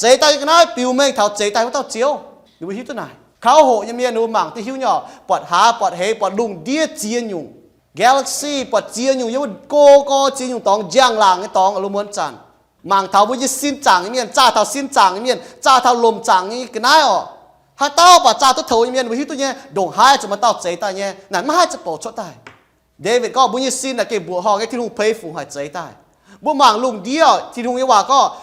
Zeix daaih nyei ga'naaiv biux mengh taux zeix daaih wuov dauh Ziouv. Ninh mbuo hiuv duqv naaic. Kauv hoqc nyei mienh ninh mbuo mangc duqv hiuv nyei oc. Buatc hlaax, buatc heix, buatc lungh ndiev ziex nyungc, galaxy, buatc ziex nyungc, yiem go go ziex nyungc dorngx njang-laangc nyei dorngx lungh muonz zanc. Mangc taux mbuo nyei sin zaangc nyei mienh, zaah taux sin zaangc nyei mienh, zaah taux lomc zaangc nyei ga'naaiv oc. Haaix dauh baac zaah duqv toux nyei mienh, mbuo hiuv duqv nyei, ndongc haaix zuqc maaih dauh zeix daaih nyei, naaic maiv haih za'bouc cuotv daaih. Ndaawitv gorngv, mbuo nyei sin naaic gengh mbuoqc horngh nyei, Tin-Hungh peix fungc haih zeix daaih. Mbuo mangc lungh ndiev oc, Tin-Hungh nyei waac gorngv,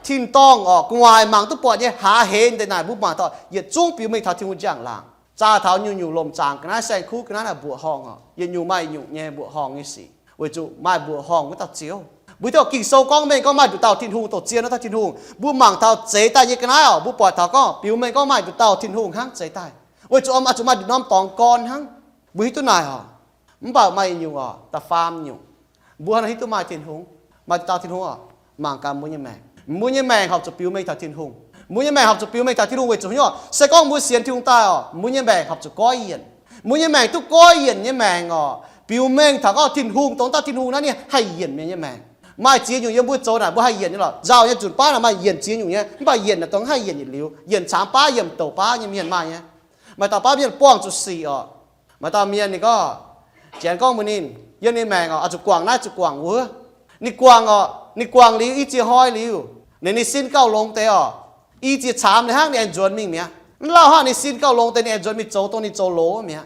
tin-dorngh oc, gu'nguaaic mangc duqv buatc nyei, hlaax heix deix naaic mbuo mangc taux yietc zungv biux mengh taux Tin-Hungh njang-laangc. Zaah taux nyungc-nyungc lomc zaangc ga'naaiv, saeng-kuv ga'naaiv naaic mbuoqc horngh oc, yietc nyungc maaih yietc nyungc nyei mbuoqc horngh nyei sic. Weic zuqc maaih mbuoqc horngh wuov dauh Ziouv. Mbuo hiuv duqv Ging-Sou gorngv mengh gorngv maaih nduqc dauh Tin-Hungh, dongh zien wuov dauh Tin-Hungh. Mbuo mangc taux zeix daaih nyei ga'naaiv oc, mbuo buatc taux gorngv biux mengh gorngv maaih nduqc dauh Tin-Hungh hnangv zeix daaih. Weic zuqc oix zuqc maaih nduqc norm dorngx gorn hnangv. Mbuo hiuv duqv naaic oc. Mv baac maaih yietc nyungc oc, da'faam nyungc, mbuo hnangv nor hiuv duqv maaih Tin-Hungh, maaih nduqc dauh Tin-Hungh oc. Mangc gaax mbuo nyei maengc. Mbuo nyei maengc horpc zuqc biux mengh taux Tin-Hungh. Mbuo nyei maengc horpc zuqc biux mengh taux Tin-Hungh weic zuqc haaix nyungc? Se gorngv mbuo sienx Tin-Hungh daaih oc, mbuo nyei maengc horpc zuqc goiv yienc. Mbuo nyei maengc duqv goiv yienc nyei maengc oc, biux mengh taux gorngv Tin-Hungh, dongh dauh Tin-Hungh naaiv ninh haih yienc mienh nyei maengc. Maaih ziex nyungc yiem mbuo zoux naaic mbuo haih yienc nyei lorqc. Nzauh nyei nzunc baav naaic maaih yienc ziex nyungc nyei, mv baac yienc naaic dongh haih yienc yietc liuz. Yienc caamx baav, yienc douc baav nyei mienh maaih nyei. Maaih dauh baav mienh buangh zuqc sic oc. Maaih dauh mienh ninh gorngv, Janx gorngv mbuox ninh, yiem ninh maengc oc, oix zuqc guangc naaiv zuqc guangc wuov. Ninh guangc oc, ninh guangc liuz i ziex hnoi liuz, ninh, ninh sin gauh longx deix oc. I ziex caamx ninh hnangv ninh aengx nzuonx mingh mi'aqv. Mv lauh hnangv ninh sin gauh longx deix ninh aengx nzuonx mingh zoux dongh ninh zoux loz mi'aqv.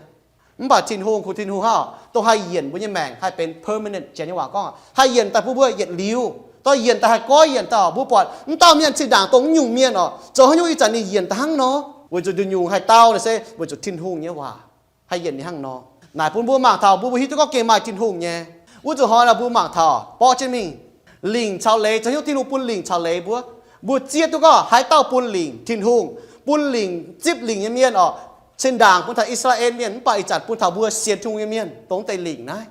Mv baac Tin-Hungh, kungx Tin-Hungh hnangv oc, dongh haih yienc mbuo nyei maengc, haih benx permanent, Janx nyei waac gorngv haih yienc daaih bun mbuo yietc liuz, dongh yienc daaih haih goiv yienc daaih oc. Mbuo buatc mv dauh mienh zinh ndaangc dongh mv nyungc mienh oc, zoux haaix nyungc ih zanc ninh yienc daaih hnangv nor? Weic zuqc nduqc nyungc haih dau naaic se weic zuqc Tin-Hungh nyei waac haih yienc ninh hnangv nor. Naaic bun mbuo mangc taux mbuo, mbuo hiuv duqv gorngv gengh maaih Tin-Hungh nyei. Wuov nzunc hnoi naaic mbuo mangc taux borqv jienv mingh, lingc caux leiz, zoux haaix nyungc Tin-Hungh bun lingc caux leiz mbuo? Mbuo zieqv duqv gorngv haaix dauh bun lingc, Tin-Hungh bun lingc, zipv lingc nyei mienh orqc. Cin-ndaangc bun taux I^saa^laa^en Mienh, mv baac ih zanc bun taux mbuo sienx Tin-Hungh nyei mienh dongh deix lingc naaiv.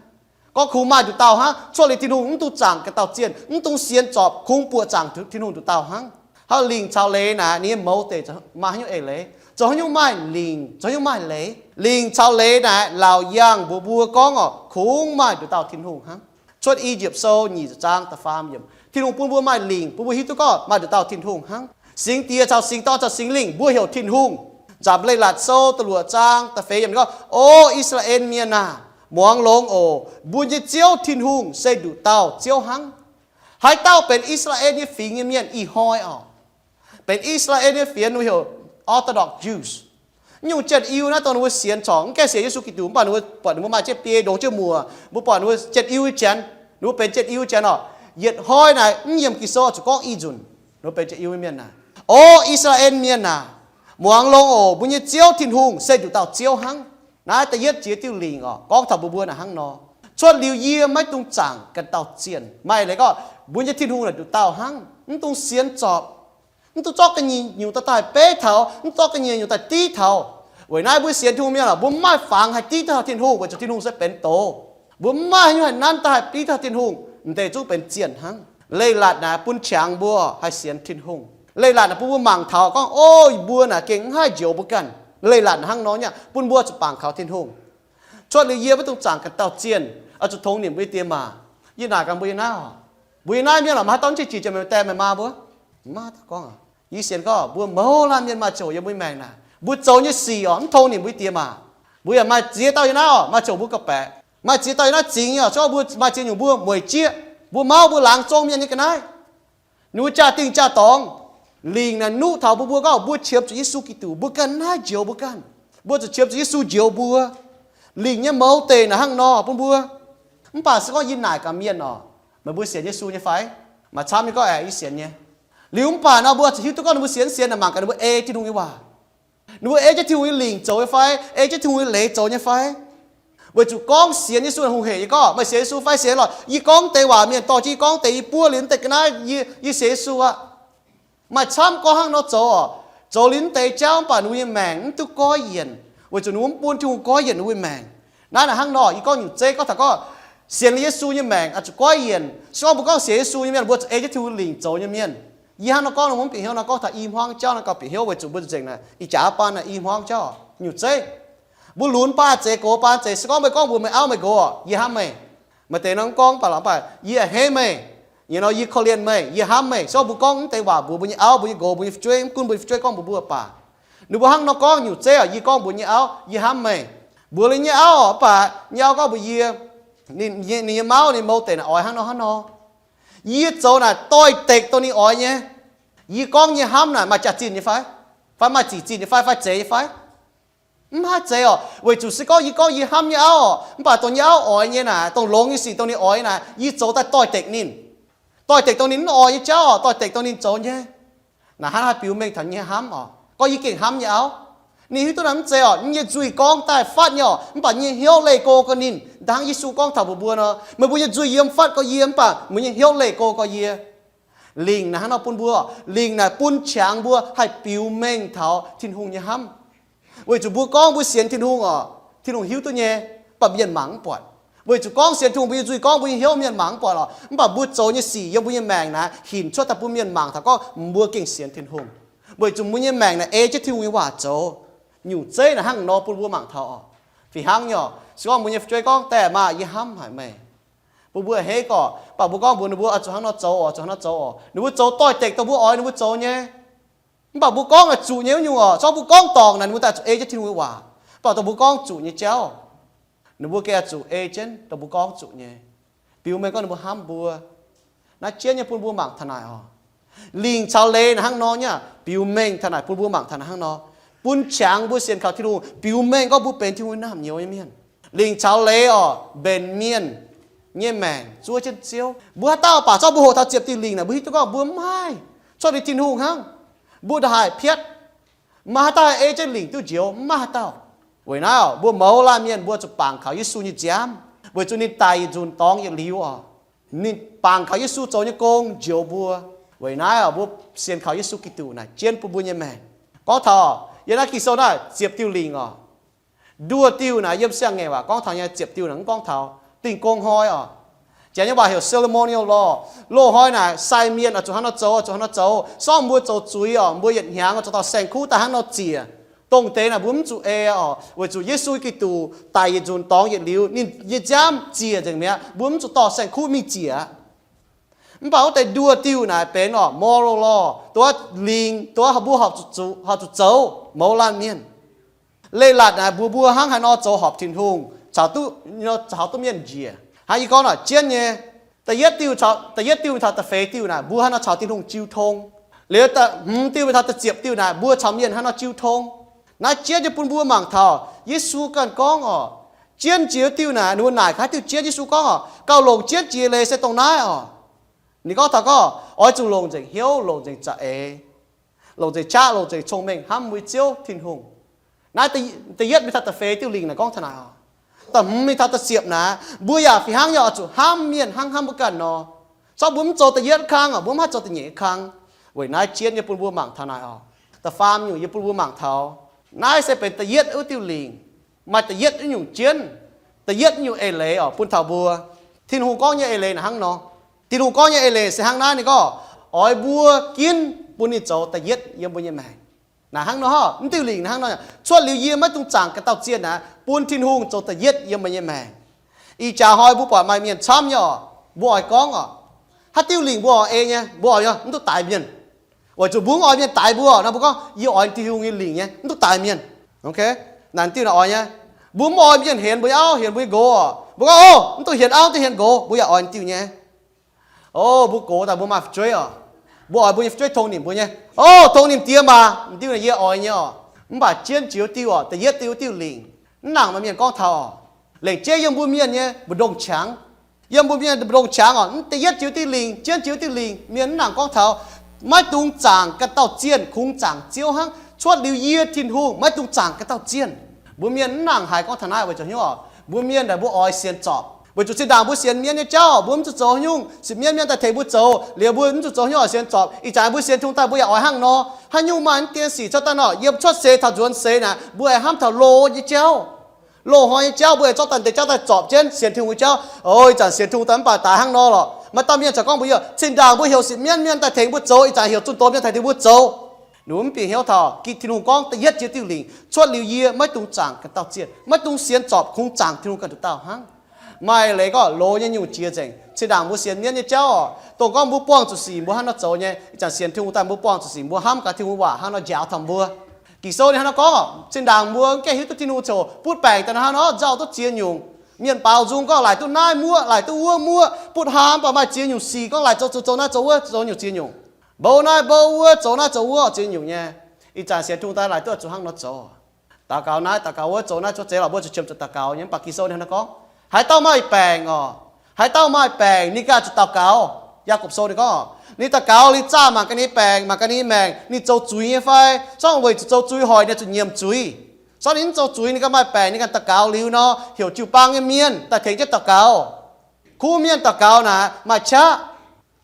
Gorngv kungx maaih nduqc dauh hnangv, cuotv liuz Tin-Hungh mv dungx zaangc ganh dauh zienh, mv dungx sienx zorpc, kungx buoqc zaangc Tin-Hungh nduqc dauh hnangv. Haaix lingc caux leiz naaic ninh nyei mouz deix maaih haaix nyungc eix leiz? Zoux haaix nyungc maaih lingc, zoux haaix nyungc maaih leiz? Lingc caux leiz naaic laauc yangh mbuox mbuo gorngv orqc, kungx maaih nduqc dauh Tin-Hungh hnangv. Cuotv I^yipv Sou nyic zaang da'faam yiemc, Tin-Hungh bun mbuo maaih lingc, bun mbuo hiuv duqv gorngv maaih nduqc dauh Tin-Hungh hnangv. Singx Diex caux Singx Dorn caux Singx Lingh mbuo heuc Tin-Hungh. Nzamc Leiz-Latc Sou da'luoqc zaang da'feix yiemc gorngv, O I^saa^laa^en Mienh aah! Muangx longx oc. Mbuo nyei Ziouv Tin-Hungh se nduqc dauh Ziouv hnangv. Haaix dauh benx I^saa^laa^en nyei fingx nyei mienh ih hnoi orqc? Benx I^saa^laa^en nyei fingx, ninh mbuo heuc Orthodox Jews. Nyungc Janx-Iu naaiv dongh ninh mbuo sienx corc, mv gaengh sienx Yesu Giduc, mv baac ninh mbuo buatc ninh mbuo maaih jienv biei, ndongx jienv muoc, mbuo buatc ninh mbuo Janx-Iu nyei janx, ninh mbuo benx Janx-Iu nyei janx orqc. Yietc hnoi naaic mv yiem Ging-Sou oix zuqc gorngv i nzunc ninh mbuo benx Janx-Iu nyei mienh naaic. O I^saa^laa^en Mienh aah! Muangx longx oc. Mbuo nyei Ziouv Tin-Hungh se nduqc dauh Ziouv hnangv. Naaiv da'yietv jiex diuh lingc orqc, gorngv taux mbuo mbuo naaic hnangv nor. Cuotv liuz yie maiv dungx zaangc ganh dauh zienh. Maaih leiz gorngv mbuo nyei Tin-Hungh naaic nduqc dauh hnangv, mv dungx sienx zorpc. Mv dungx zorqv ga'nyiec nyungc daaih daaih beiv taux, mv zorqv ga'nyiec nyungc daaih div taux. Weic naaiv mbuo sienx Tin-Hungh mienh orqc, mbuo mv maaih fangx haih div taux Tin-Hungh, weic zuqc Tin-Hungh se benx doz. Mbuo mv maaih haaix nyungc haih nanv daaih haih div taux Tin-Hungh, m'deix zungv benx zienh hnangv. Leiz-latc naaic bun qangx mbuo haih sienx Tin-Hungh. Leiz-latc naaic bun mbuo mangc taux gorngv, o, mbuo naaic gengh mv haih njoux mbuo ganh. Leiz-latc naaic hnangv nor nyei, bun mbuo zuqc bangc kaux Tin-Hungh. Cuotv liuz yie maiv dungx zaangc ganh dauh zienh, oix zuqc tongx nimc mbuo nyei die maa. Yie naaic gaax mbuo yiem naaiv orqc, mbuo yiem naaiv mienh orqc, maaih haaix dauh mv qiex jiez jiex meih die meih maa mbuo? Maiv maaih dauh gorngv. Yie sienx gorngv mbuo mouz laanh mienh maaih ziangh hoc yiem mbuo nyei maengc naaic, mbuo zoux nyei sic orqc, mv tongx nimc mbuo nyei die maa. Mbuo yaac maaih ziex dauh yiem naaiv orqc, maaih ziangh hoc mbuo gauh baeqc. Maaih ziex dauh yiem naaiv zingx nyei orqc, se gorngv mbuo maaih ziex nyungc mbuo mueic jieqv, mbuo mauv mbuo laangz zong mienh nyei ga'naaiv. Ninh mbuo jaa-dingh jaa-dorngx. Lingc naaic nuqv taux mbuo, mbuo gorngv mbuo qiemx zuqc Yesu Giduc, mbuo ganh naaiv njoux mbuo ganh. Mbuo zuqc qiemx zuqc Yesu njoux mbuo. Lingc nyei mouz deic naaic hnangv nor bun mbuo. Mv baac se gorngv yie naaic gaax mienh orqc, meih mbuo sienx Yesu nyei fai? Maaih camv nyei gorngv, aeqv, yie sienx nyei. Liuz mv baac nor mbuo zuqc hiuv duqv gorngv ninh mbuo sienx, sienx naaic mangc gaax ninh mbuo ei Tin-Hungh nyei waac. Ninh mbuo ei jienv Tin-Hungh nyei lingc zoux nyei fai? Ei jienv Tin-Hungh nyei leiz zoux nyei fai? Weic zuqc gorngv sienx Yesu naaic hungh hec nyei gorngv, meih sienx Yesu fai sienx lorqc. Yie gorngv deix waac mienh dorh jienv yie gorngv deix, yie buov liuz mv deix ga'naaiv, yie, yie sienx Yesu aqv. Maaih camv gorngv hnangv nor zoux orqc. Zoux liuz mv deix jauv mv baac ninh mbuo nyei maengc mv duqv goiv yienc, weic zuqc ninh mbuo mv bun Tin-Hungh goiv yienc ninh mbuo nyei maengc. Naaiv naaic hnangv nor, yie gorngv nyungc zeiv gorngv taux gorngv sienx Yesu nyei maengc oix zuqc goiv yienc. Se gorngv mbuo gorngv sienx Yesu nyei mienh, mbuo zuqc ei jienv Tin-Hungh lingc zoux nyei mienh. Yie hnangv nor gorngv nor mbuo mv bieqc hnyouv, nor gorngv taux i hmuangv jauv naaiv gauh bieqc hnyouv weic zuqc mbuo nzengc naaic ih jaax baan naaic i hmuangv jauv nyungc zeiv. Mbuo lunx baan zeiz, gox baan zeiz, se gorngv meih gorngv mbuox meih auv meih nqox, yie hnamv meih. Maaih deix nor mv gorngv baac lorqc, mv baac yie a'hneiv meih. Nyei nor yie korv-lienh meih, yie hnamv meih. Se gorngv mbuo gorngv mv deix waac mbuox mbuo nyei auv, mbuo nyei nqox, mbuo nyei fu'jueiv, mv gunv mbuo nyei fu'jueiv gorngv mbuox mbuo baac, ninh mbuo hnangv nor gorngv nyungc zeiv orqc, yie gorngv mbuox nyei auv, yie hnamv meih. Mbuox liuz nyei auv orqc, mv baac nyei auv gorngv mbuox yie, ninh nyei, ninh nyei mauv, ninh mouz deix naaic oix hnangv nor hnangv nor. Yie zoux naaic doix-dekc dongh ninh oix nyei. Yie gorngv nyei hnamv naaic maaih jaax-zinh nyei fai? Fai maaih zic zinh nyei fai? Fai zeiz nyei fai? Mv haih zeiz orqc. Weic zuqc se gorngv yie gorngv yie hnamv nyei auv orqc, mv baac dongh nyei auv oix nyei naaic, dongh longx nyei sic dongh ninh oix nyei naaic, yie zoux daaih doix-dekc ninh. Doix-dekc dongh ninh mv oix nyei jauv orqc, doix-dekc dongh ninh zoux nyei. Naaic hnangv haih biux mengh taux nyei hnamv orqc, gorngv yie gengh hnamv nyei auv. Ninh hiuv duqv naaic mv zeiz orqc, yie nyei nzuih gorngv daaih fatv nyei orqc, mv baac yie nyei hnyouv leih go gorqv ninh. Hnangv Yesu gorngv taux mbuox mbuo nor, meih mbuo nyei nzuih yiem fatv gorqv yie, mv baac meih nyei hnyouv leih go gorqv yie. Lingc naaic hnangv nor bun mbuo, lingc naaic bun qangx mbuo haih biux mengh taux Tin-Hungh nyei hnamv. Weic zuqc mbuo gorngv mbuo sienx Tin-Hungh orqc, Tin-Hungh hiuv duqv nyei, mv baac mienh mangc mv buatc. Weic zuqc gorngv sienx Tin-Hungh, mbuo nyei nzuih gorngv mbuo nyei hnyouv mienh mangc mv buatc orqc, mv baac mbuo zoux nyei sic yiem mbuo nyei maengc naaic hinc cuotv daaih bun mienh mangc taux gorngv mbuo gengh sienx Tin-Hungh. Weic zuqc mbuo nyei maengc naaic ei jienv Tin-Hungh nyei waac zoux. Nyungc zeiv naaic hnangv nor bun mbuo mangc taux orqc. Fih hnangv nyei orqc, se gorngv mbuo nyei fu'jueiv gorngv, Daaih maa, yie hnamv haic meih. Bun mbuo a'hneiv gorqc, mv baac mbuo gorngv mbuox ninh mbuo oix zuqc hnangv nor zoux orqc, zuqc hnangv nor zoux orqc, ninh mbuo zoux doix-dekc dongh mbuo oix ninh mbuo zoux nyei. Mv baac mbuo gorngv oix zuqc nyei wuov nyungc orqc, se gorngv mbuo gorngv dorngc naaic ninh mbuo daaih zuqc ei jienv Tin-Hungh nyei waac. Mv baac dongh mbuo gorngv zuqc nyei jauv, ninh mbuo gengh oix zuqc ei jienv dongh mbuo gorngv zuqc nyei, biux mengh gorngv ninh mbuo hnamv mbuo. Naaiv jienv nyei bun mbuo mangc taux naaic orqc. Lingc caux leiz naaic hnangv nor nyei, biux mengh taux naaic bun mbuo mangc taux naaic hnangv nor, bun qangx mbuo sienx kaux Tin-Hungh, biux mengh gorngv mbuo benx Tin-Hungh nyei naamh nyouz nyei mienh. Lingc caux leiz orqc, mbenc mienh nyei maengc zuov jienv Ziouv. Mbuo haaix dauh baac zorqv mbuo hoqc taux ziepc diuh lingc naaic, mbuo hiuv duqv gorngv mbuo mv haih, cuotv liuz Tin-Hungh hnangv, mbuo ndongc haaix piatv. Maaih haaix dauh haih ei jienv lingc duqv njoux? Mv maaih haaix dauh. Weic naaiv oc, mbuo mouz laanh mienh mbuo zuqc bangc kaux Yesu nyei nziaamv, weic zuqc ninh daic yietc nzunc dorngx yietc liuz oc. Ninh bangc kaux Yesu zoux nyei gong njoux mbuo. Weic naaiv oc, mbuo sienx kaux Yesu Giduc naaic jienv bun mbuo nyei maengc. Gorngv taux yiem naaiv Ging-Sou naaiv ziepc diuh lingc oc. Nduoh diuh naaic yiem siang-ngaengc waac gorngv taux nyei ziepc diuh naaic mv gorngv taux dingh gong hnoi oc. Janx nyei waac heuc ceremonial law. Loz-hnoi naaic sai mienh oix zuqc hnangv nor zoux, oix zuqc hnangv nor zoux. Sorng mbuo zoux zuiz oc, mbuo yietc hnyangx oix zuqc dorh saeng-kuv daaih hnangv nor ziec. Dongh deix naaic mbuo mv zuqc ei oc, weic zuqc Yesu Giduc daic yietc nzunc dorngx yietc liuz, ninh nyei nziaamv ziec nzengc mi'aqv. Mbuo mv zuqc dorh saeng-kuv mingh ziec aqv. Mv baac wuov deix nduoh diuh naaic benx oc moral law, duqv lingc, duqv mbuo horpc zuqc zoux, mouz laanh mienh. Leiz-latc naaic mbuox mbuo hnangv haaix nor zoux horpc Tin-Hungh caux duqv, caux duqv mienh njiec. Hnangv yie gorngv naaic jienv nyei, da'yietv diuh, da'yietv diuh mingh taux da'feix diuh naaic mbuo hnangv nor caux Tin-Hungh jiu tong. Liuz da'hmz diuh mingh taux da'ziepc diuh naaic mbuo caux mienh hnangv nor jiu tong. Naaiv jienv nyei bun mbuo mangc taux Yesu ganh gorngv oc, jienv jiex diuh naaic, ninh mbuo naaic haaix diuh jienv, Yesu gorngv oc, gauh longc jienv jiex leiz se dongh naaiv oc. Ninh gorngv taux gorngv oix zuqc longc nzengc hnyouv, longc nzengc za'eix, longc nzengc qaqv, longc nzengc cong-mengh hnamv mbuo nyei Ziouv Tin-Hungh. Naaiv da'yietv mingh taux da'feix diuh lingc naaic gorngv taux naaic oc. Da'hmz mingh taux da'ziepc naaic, mbuo yaac fih hnangv nyei oix zuqc hnamv mienh hnangv hnamv mbuo ganh nor. Zorqv mbuo mv zoux da'yietv kang oc, mbuo mv haih zoux da'nyeic kang. Weic naaiv jienv yie bun mbuo mangc taux naaic oc. Da'faam nyungc yie bun mbuo mangc taux, naaiv se benx da'yietv wuov diuh lingc, maaih da'yietv wuov nyungc jienv, da'yietv wuov nyungc eix leiz oc bun taux mbuo. Tin-Hungh gorngv nyei eix leiz naaic hnangv nor. Tin-Hungh gorngv nyei eix leiz se hnangv naaiv, ninh gorngv oix mbuo ginv bun ninh zoux da'yietv yiem mbuo nyei maengc. Naaic hnangv nor, mv diuh lingc naaic hnangv nor, cuotv liuz yie maiv dungx zaangc ganh dauh zienh naaic, bun Tin-Hungh zoux da'yietv yiem meih nyei maengc. Ih jaax hnoi mbuo buatc maaih mienh camv nyei oc, mbuo oix gorngv oc, haaix diuh lingc mbuo oix ei nyei, mbuo oix mv duqv daix mienh. Weic zuqc mbuo mv oix mienh daix mbuo nor, mbuo gorngv yie oix Tin-Hungh nyei lingc nyei, mv duqv daix mienh. Naaic diuh naaic oix nyei. Mbuo mv oix mienh hienx mbuo nyei auv, hienx mbuo nyei nqox oc, mbuo gorngv, O, mv duqv hienx auv, mv duqv hienx nqox, mbuo yaac oix diuh nyei. O, mbuo gox daaih mbuo maaih fu'jueiv oc, mbuo oix mbuo nyei fu'jueiv tong nimc mbuo nyei. O, tong nimc diex maah, diuh naaic yie oix nyei oc. Mv baac jienv jiex diuh oc, da'yietv diuh, diuh lingc, mv nangc maaih mienh gorngv taux oc. Lengc jeiv yiem mbuo mienh nyei mbu'ndongx qangx, yiem mbuo mienh mbu'ndongx qangx oc, da'yietv jiex diuh lingc, jienv jiex diuh lingc, mienh mv nangc gorngv taux maiv dungx zaangc ganh dauh zienh, kungx zaangc Ziouv hnangv. Cuotv liuz yie, Tin-Hungh, maiv dungx zaangc ganh dauh zienh. Mbuo mienh mv nangc haiz gorngv taux naaiv weic zuqc hnyouv oc, mbuo mienh naaic mbuo oix sienx zorpc. Weic zuqc zinh ndaangc mbuo sienx mienv nyei jauv, mbuo mv zuqc zoux haaix nyungc, sienx mienv, mienv daaih tengx mbuo zoux, liuz mbuo mv zuqc zoux haaix nyungc oix sienx zorpc. Ih zanc mbuo sienx Tin-Hungh daaih mbuo yaac oix hnangv nor. Haaix nyungc maaih mv dien sic cuotv daaih nor, yiem cuotv seix taux nzuonx seix naaic, mbuo aengx hnamv taux loz nyei jauv. Loz-hnoi nyei jauv mbuo aengx zorqv daaih deix jauv daaih zorpc jienv sienx Tin-Hungh nyei jauv. O, ih zanc sienx Tin-Hungh daaih mv baac daaih hnangv nor lorqc. Maaih dauh mienh corc gorngv mbuox yie, zinh ndaangc mbuo heuc sienx mienv, mienv daaih tengx mbuo zoux, ih zanc heuc zunh doz mienh daaih tengx mbuo zoux. Ninh mbuo mv bieqc hnyouv taux Tin-Hungh gorngv da'yietv jiex diuh lingc, cuotv liuz yie maiv dungx zaangc ganh dauh zienh, maiv dungx sienx zorpc, kungx zaangc Tin-Hungh ganh nduqc dauh hnangv. Maaih leiz gorngv loz nyei nyungc jiex nzengc. Zinh ndaangc mbuo sienx mienv nyei jauv oc, dongh gorngv mbuo buangh zuqc sic mbuo hnangv nor zoux nyei. Ih zanc sienx Tin-Hungh daaih mbuo buangh zuqc sic, mbuo hnamv gaax Tin-Hungh waac hnangv nor njaaux taux mbuo. Ging-Sou ninh hnangv nor gorngv, zinh ndaangc mbuo mv gaengh hiuv duqv Tin-Hungh coc butv baengc daaih hnangv nor nzauh duqv ziex nyungc. Mienh baaux nzung gorngv laaic duqv naaiv muoqv, laaic duqv wuov muoqv, butv haa mv baac maaih ziex nyungc sic gorngv laaic zoux zuqc zoux naaiv zoux wuov zoux nyungc ziex nyungc, mbou naaiv mbou wuov, zoux naaiv zoux wuov ziex nyungc nyei. Ih zanc sienx Tin-Hungh daaih laaic duqv oix zuqc hnangv nor zoux. Daux gaux naaiv, daux gaux wuov, zoux naaiv zoux zeiz lorqc, mbuo zuqc qiemx zuqc daux gaux nyei. Mv baac Ging-Sou ninh hnangv nor gorngv, haaix dauh maaih baengc oc, haaix dauh maaih baengc ninh ganh zuqc daux gaux. Yaagorpc Sou ninh gorngv, ninh daux gaux ninh zaah mangc gaax ninh nyei baengc, mangc gaax ninh nyei maengc, ninh zoux zuiz nyei fai? Zorqv weic zuqc zoux zuiz hoic ninh zuqc nyiemc zuiz. Zorqv ninh mv zoux zuiz, ninh ganh maaih baengc, ninh ganh daux gaux liuz nor, heuc jiu-baang nyei mienh daaih tengx jienv daux gaux. Kuv mienh daux gaux naaic maaih qaqv.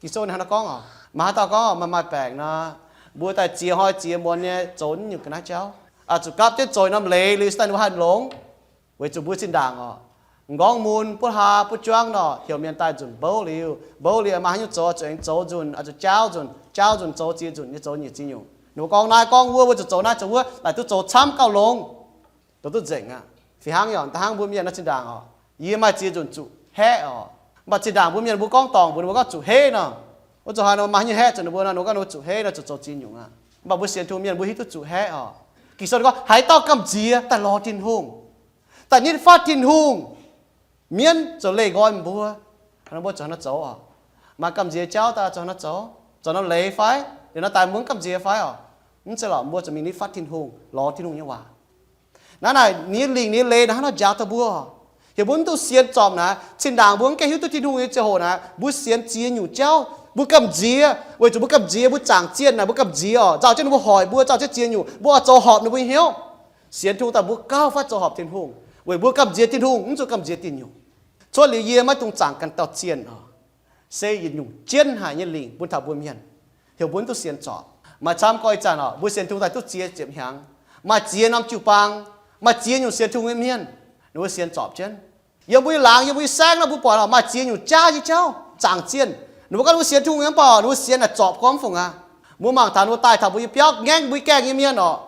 Ging-Sou ninh hnangv nor gorngv oc, maaih haaix dauh gorngv maaih, maaih baengc nor, mbuo daaih ziex hnoi ziex muonz nyei zoux nyungc ga'naaiv jauv, zuqc gapv jienv zoux norm leiz liuz se daaih ninh mbuo haih longx. Weic zuqc mbuo zinh ndaangc oc, m'nqorngv mun, buov haa, buov juangv nor, heuc mienh daaih nzunc mbouv liuz, mbouv liuz maaih haaix nyungc zoux zuqc aengx zoux nzunc, zuqc jaauv nzunc, jaauv nzunc zoux ziex nzunc nyei zoux nyic ziex nyungc. Ninh mbuo gorngv naaiv gorngv wuov, wuov zuqc zoux naaiv zoux wuov, laaic duqv zoux camv gauh longx. Dongh duqv nzengc aqv. Fih hnangv yaac da'hnangv mbuo mienh nor zinh ndaangc oc, yie maaih ziex nzunc zuqc haeqv oc. Mv baac zinh ndaangc mbuo mienh mbuo gorngv dorngc mbuox ninh mbuo gorngv zuqc heiv nor, wuov zuqc haaix nor maaih haaix nyungc haeqv zuqc ninh mbuo nor, ninh mbuo gorngv ninh mbuo zuqc heiv nor, zuqc zoux ziex nyungc aqv. Mv baac mbuo sienx Tin-Hungh mienh mbuo hiuv duqv zuqc haeqv oc. Ging-Sou ninh gorngv haaix dauh gamh nziex daaih lorz Tin-Hungh, daaih nitv fatv Tin-Hungh, mienv zoux leih nqoi mbuo, mbuo zuqc haaix nor zoux oc? Maaih gamh nziex jauv daaih zuqc haaix nor zoux? Zoux norm leiz fai? Liuz nor daaih mbuo mv gamh nziex fai oc? Mv zeiz lorqc, mbuo zuqc mingh nitv fatv Tin-Hungh, lorz Tin-Hungh nyei waac. Naaiv naaic ninh nyei lingc ninh nyei leiz naaiv hnangv nor njaaux taux mbuo. Heuc mbuo mv duqv sienx zorpc naaic, zinh ndaangc mbuo mv gaengh hiuv duqv Tin-Hungh nyei ziangh hoc naaic, mbuo sienx ziex nyungc jauv, mbuo gamh nziex. Weic zuqc mbuo gamh nziex, mbuo zaangc zienh naaic, mbuo gamh nziex oc, nzauh jienv ninh mbuo hoic mbuo, nzauh jienv ziex nyungc, mbuo oix zoux horpc ninh mbuo nyei hnyouv. Sienx Tin-Hungh daaih mbuo gauh faix zoux horpc Tin-Hungh, weic mbuo gamh nziex Tin-Hungh, mv zuqc gamh nziex diuh nyungc. Cuotv liuz yie maiv dungx zaangc ganh dauh zienh oc. Se yietc nyungc jienv haic nyei lingc bun taux mbuo mienh, heuc mbuo mv duqv sienx zorpc. Maaih camv gorngv ih zanc oc, mbuo sienx Tin-Hungh daaih duqv ziex ziepc hnyangx, maaih ziex norm jiu-baang, maaih ziex nyungc sienx Tin-Hungh nyei mienh, ninh mbuo sienx zorpc jienv. Yiem mbuo nyei laangz, yiem mbuo nyei saengv naaiv mbuo buatc oc, maaih ziex nyungc jaav nyei jauv zaangc zienh. Ninh mbuo gorngv ninh mbuo sienx Tin-Hungh nyei mv baac ninh mbuo sienx naaic zorpc gormx fungc aqv. Mbuo mangc taux ninh mbuo daaih taux mbuo nyei biauv, ngaengv mbuo nyei gaengh nyei mienh oc.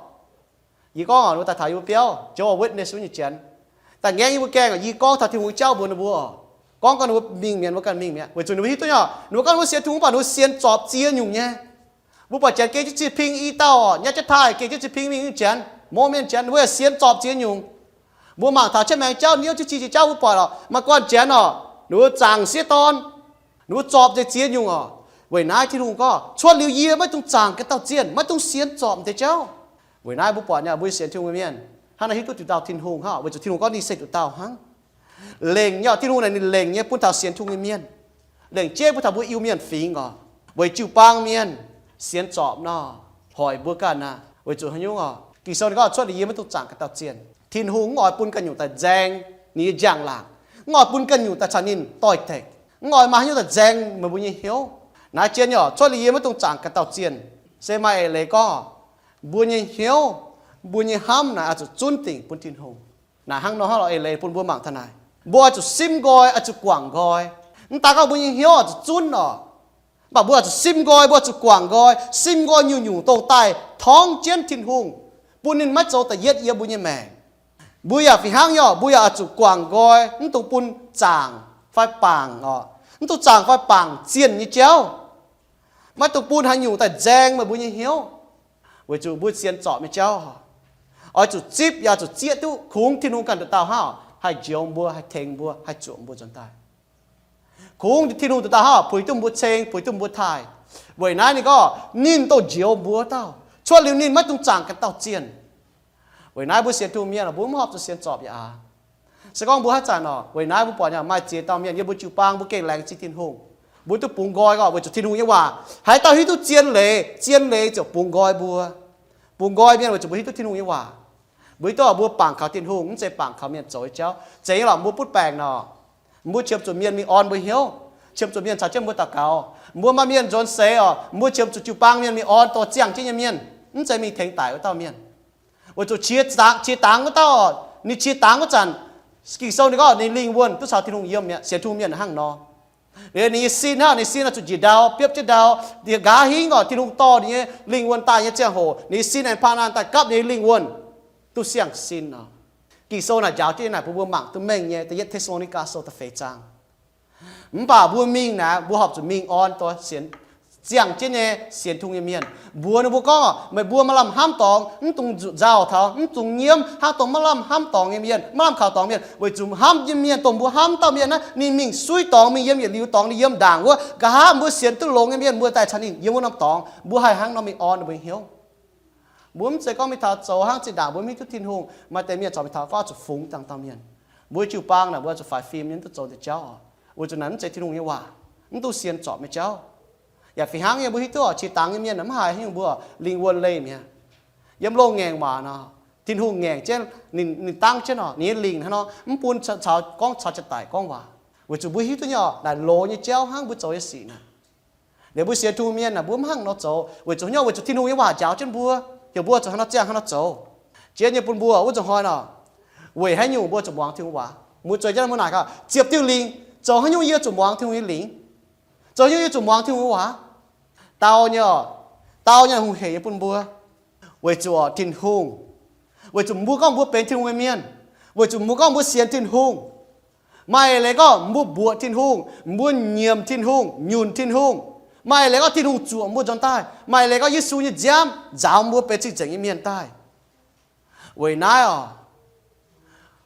Yie gorngv oc, ninh mbuo daaih taux yie mbuo biauv, Jehovah Witness wuov nyei janx, daaih ngaengv yie mbuo gaengh oc. Yie gorngv taux Tin-Hungh nyei jauv mbuox ninh mbuo oc, gorngv gorngv ninh mbuo mingh mi'aqv, mbuo ganh mingh mi'aqv, weic zuqc ninh mbuo hiuv duqv nyei oc, ninh mbuo gorngv ninh mbuo sienx Tin-Hungh mv baac ninh mbuo sienx zorpc ziex nyungc nyei. Mbuo buatc janx geh jienv zinh ping i dauh oc, nyatv jienv taaih geh jienv zinh ping mingh nyei janx, Mormon janx, ninh mbuo yaac sienx zorpc ziex nyungc. Mbuo mangc taux Qiex Maengx jauv, Niouv Jiez Cin Jiex jauv, mbuo buatc oc, maaih guanh janx oc, ninh mbuo zaangc sieqv dorn, ninh mbuo zorpc nzengc ziex nyungc oc. Weic naaiv Tin-Hungh gorngv, cuotv liuz yie maiv dungx zaangc ganh dauh zienh, maiv dungx sienx zorpc deix jauv. Weic naaiv mbuo buatc nyei, mbuo sienx Tin-Hungh nyei mienh hnangv naaiv hiuv duqv diuc dauh Tin-Hungh hnangv, weic zuqc Tin-Hungh gorngv ninh se diuc dauh hnangv. Lengc nyei oc, Tin-Hungh naaic ninh lengc nyei bun taux sienx Tin-Hungh nyei mienh. Lengc jeiv bun taux mbuo Iu-Mienh fingx oc, weic jiu-baang mienh sienx zorpc nor, hoic mbuo ganh aqv. Weic zuqc haaix nyungc oc? Ging-Sou ninh gorngv, cuotv liuz yie maiv dungx zaangc ganh dauh zienh. Tin-Hungh mv oix bun ganh nyungc daaih nzaeng ninh nyei njang-laangc, mv oix bun ganh nyungc daaih caux ninh doix-dekc, mv oix maaih haaix nyungc daaih nzaeng meih mbuo nyei hnyouv. Naaiv jienv nyei oc, cuotv liuz yie maiv dungx zaangc ganh dauh zienh. Se maaih eix leiz gorngv, mbuo nyei hnyouv, mbuo nyei hnamv naaic oix zuqc zunv dingc bun Tin-Hungh. Naaic hnangv nor hnangv lorz eix leiz bun mbuo mangc taux naaic. Mbuo oix zuqc simv nqoi, oix zuqc guangc nqoi. Mv daan gorngv mbuo nyei hnyouv oix zuqc zunv oc, mv baac mbuo oix zuqc simv nqoi, mbuo oix zuqc guangc nqoi. Simv nqoi nyungc-nyungc dongh daaih torngv jienv Tin-Hungh, bun ninh maiv zoux da'yietv yiem mbuo nyei maengc. Mbuo yaac fih hnangv nyei oc, mbuo yaac oix zuqc guangc nqoi, mv dungx bun zaangc fai bangc oc, mv dungx zaangc fai bangc zienh nyei jauv. Maiv dungx bun haaix nyungc daaih nzaeng meih mbuo nyei hnyouv, weic zuqc mbuo sienx zorpc nyei jauv oix zuqc zipv yaac zuqc zieqv duqv kungx Tin-Hungh ganh nduqc dauh hnangv haih njoux mbuo, haih tengx mbuo, haih zuoqc mbuo nzuonx daaih. Kungx Tin-Hungh nduqc dauh hnangv puix duqv mbuo ceng, puix duqv mbuo taaih. Weic naaiv ninh gorngv ninh dongh njoux mbuo dauh, cuotv liuz ninh maiv dungx zaangc ganh dauh zienh. Weic naaiv mbuo sienx Tin-Hungh mienh, mbuo mv horpc zuqc sienx zorpc yaac aax. Se gorngv mbuo haaix zanc oc, weic naaiv mbuo buatc nyei maaih ziex dauh mienh yiem mbuo jiu-baang mbuo gengh laengz zingh Tin-Hungh, mbuo duqv bungx nqoi gorngv weic zuqc Tin-Hungh nyei waac. Haaix dauh hiuv duqv zien leiz, zien leiz ziouc bungx nqoi mbuo. Bungx nqoi mienh weic zuqc mbuo hiuv duqv Tin-Hungh nyei waac. Mbuo hiuv duqv mbuo bangc kaux Tin-Hungh, mv zeiz bangc kaux mienh zoux nyei jauv. Zeiz nyei lorqc, mbuo butv baengc nor, mbuo qiemx zuqc mienh mingh orn mbuo hnyouv, qiemx zuqc mienh caux jienv mbuo daux gaux. Mbuo maaih mienh nzuonx seix oc, mbuo qiemx zuqc jiu-baang mienh mingh orn dongh ziangh jienv nyei mienh, mv zeiz mingh tengx daic wuov dauh mienh. Weic zuqc qiex dangx, qiex dangx wuov dauh, ninh qiex dangx wuov zanc, Ging-Sou ninh gorngv ninh lingh wuonh duqv caux Tin-Hungh yiem mi'aqv. Sienx Tin-Hungh mienh hnangv nor. Liuz ninh nyei sin hnangv, ninh sin oix zuqc njiec ndau, biopv jienv ndau, nqa'haav hingv oc, Tin-Hungh dorh ninh nyei lingh wuonh daaih nyei ziangh hoc, ninh nyei sin aengx paan naanh daaih gapv ninh nyei lingh wuonh duqv siang-sin oc. Ging-Sou naaic njaaux jienv naaic bun mbuo mangc duqv mengh nyei, da'yietv Te^saa^lo^ni^gaa Sou da'feix zaang. Mv baac mbuo mingh naaic, mbuo horpc zuqc mingh orn dongh sienx, ziangh jienv nyei sienx Tin-Hungh nyei mienh. Mbuox ninh mbuo gorngv, meih mbuo maaih lamh hnamv dorngx, mv dungx nzauh taux, mv dungx nyiemv hnangv dongh maiv lamh hnamv dorngx nyei mienh, maiv lamh kaux dorngx mienh, weic zuqc hnamv nyei mienh, dongh mbuo hnamv dauh mienh naaiv, ninh mingh suiv dorngx, mingh yiem yietc liuz dorngx, ninh yiem ndaangc wuov, nqa'haav mbuo sienx duqv longx nyei mienh, mbuo daaih caux ninh yiem wuov norm dorngx, mbuo haih hnangv nor mingh orn ninh mbuo nyei hnyouv. Mbuo mv zeiz gorngv mingh taux zoux hnangv zinh ndaangc mbuo mv hiuv duqv Tin-Hungh, maaih deix mienh corc mingh taux gorngv zuqc fungx dangh dauh mienh. Mbuo jiu-baang naaic mbuo zuqc faix fim nyei, mv duqv zoux deix jauv oc, weic zuqc naaic mv zeiz Tin-Hungh nyei waac, mv duqv sienx zorpc nyei jauv. Yaac fih hnangv nyei, mbuo hiuv duqv oc, qiex dangx nyei mienh mv haiz haaix nyungc mbuo lingh wuonh leih mi'aqv. Yiem loz-ngaengc waac nor, Tin-Hungh ngaengc jienv, ninh, ninh dangv jienv oc, ninh nyei lingc hnangv nor mv bun caux, gorngv caux jatc daic gorngv waac, weic zuqc mbuo hiuv duqv nyei oc, naaic loz nyei jauv hnangv mbuo zoux nyei sic naaic. Liuz mbuo sienx Tin-Hungh mienh naaic, mbuo mv hnangv nor zoux, weic zuqc hnyouv, weic zuqc Tin-Hungh nyei waac njaaux jienv mbuo, heuc mbuo zuqc hnangv nor ziangh, hnangv nor zoux. Jiex nyei bun mbuo wuov nzunc hnoi nor, weic haaix nyungc mbuo zuqc muangx Tin-Hungh waac? Mbuo zueiz jienv mbuo naaic gaax, ziepc diuh lingc, zoux haaix nyungc yie zuqc muangx Tin-Hungh nyei lingc? Zoux haaix nyungc yie zuqc muangx Tin-Hungh nyei waac? Dau nyei oc, dau nyei hungh heic nyei bun mbuo. Weic zuqc Tin-Hungh, weic zuqc mbuo gorngv mbuo benx Tin-Hungh nyei mienh, weic zuqc mbuo gorngv mbuo sienx Tin-Hungh. Maaih leiz gorngv mbuo mbuoqc Tin-Hungh, mbuo nyiemc Tin-Hungh, nyunc Tin-Hungh. Maaih leiz gorngv Tin-Hungh zuoqc mbuo nzuonx daaih. Maaih leiz gorngv Yesu nyei nziaamv nzaaux mbuo benx cing-nzengc nyei mienh daaih. Weic naaiv oc,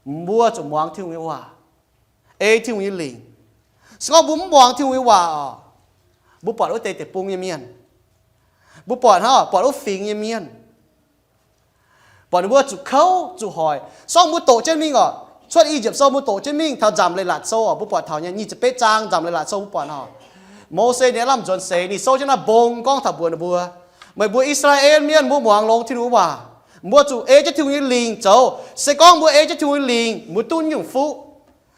mbuo zuqc muangx Tin-Hungh nyei waac, ei Tin-Hungh nyei lingc. Se gorngv mbuo mv muangx Tin-Hungh nyei waac oc, mbuo buatc wuov deix deic-bung nyei mienh, mbuo buatc hnangv, buatc wuov fingx nyei mienh, buatc ninh mbuo zuqc kouv zuqc hoic. Se gorngv mbuo doqc jienv mingh oc, Cuotv I^yipv Sou mbuo doqc jienv mingh taux Nzamc Leiz-Latc Sou oc, mbuo buatc taux nyei nyic ziepc betv zaang Nzamc Leiz-Latc Sou mbuo buatc oc. Mose ninh lamh nzuonx seix, ninh souv jienv naaiv mbong gorngv taux mbuox ninh mbuo, meih mbuo I^saa^laa^en Mienh, mbuo muangx longx Tin-Hungh nyei waac. Mbuo zuqc ei jienv Tin-Hungh nyei lingc zoux. Se gorngv mbuo ei jienv Tin-Hungh nyei lingc, mbuo duqv nyungc fuqv.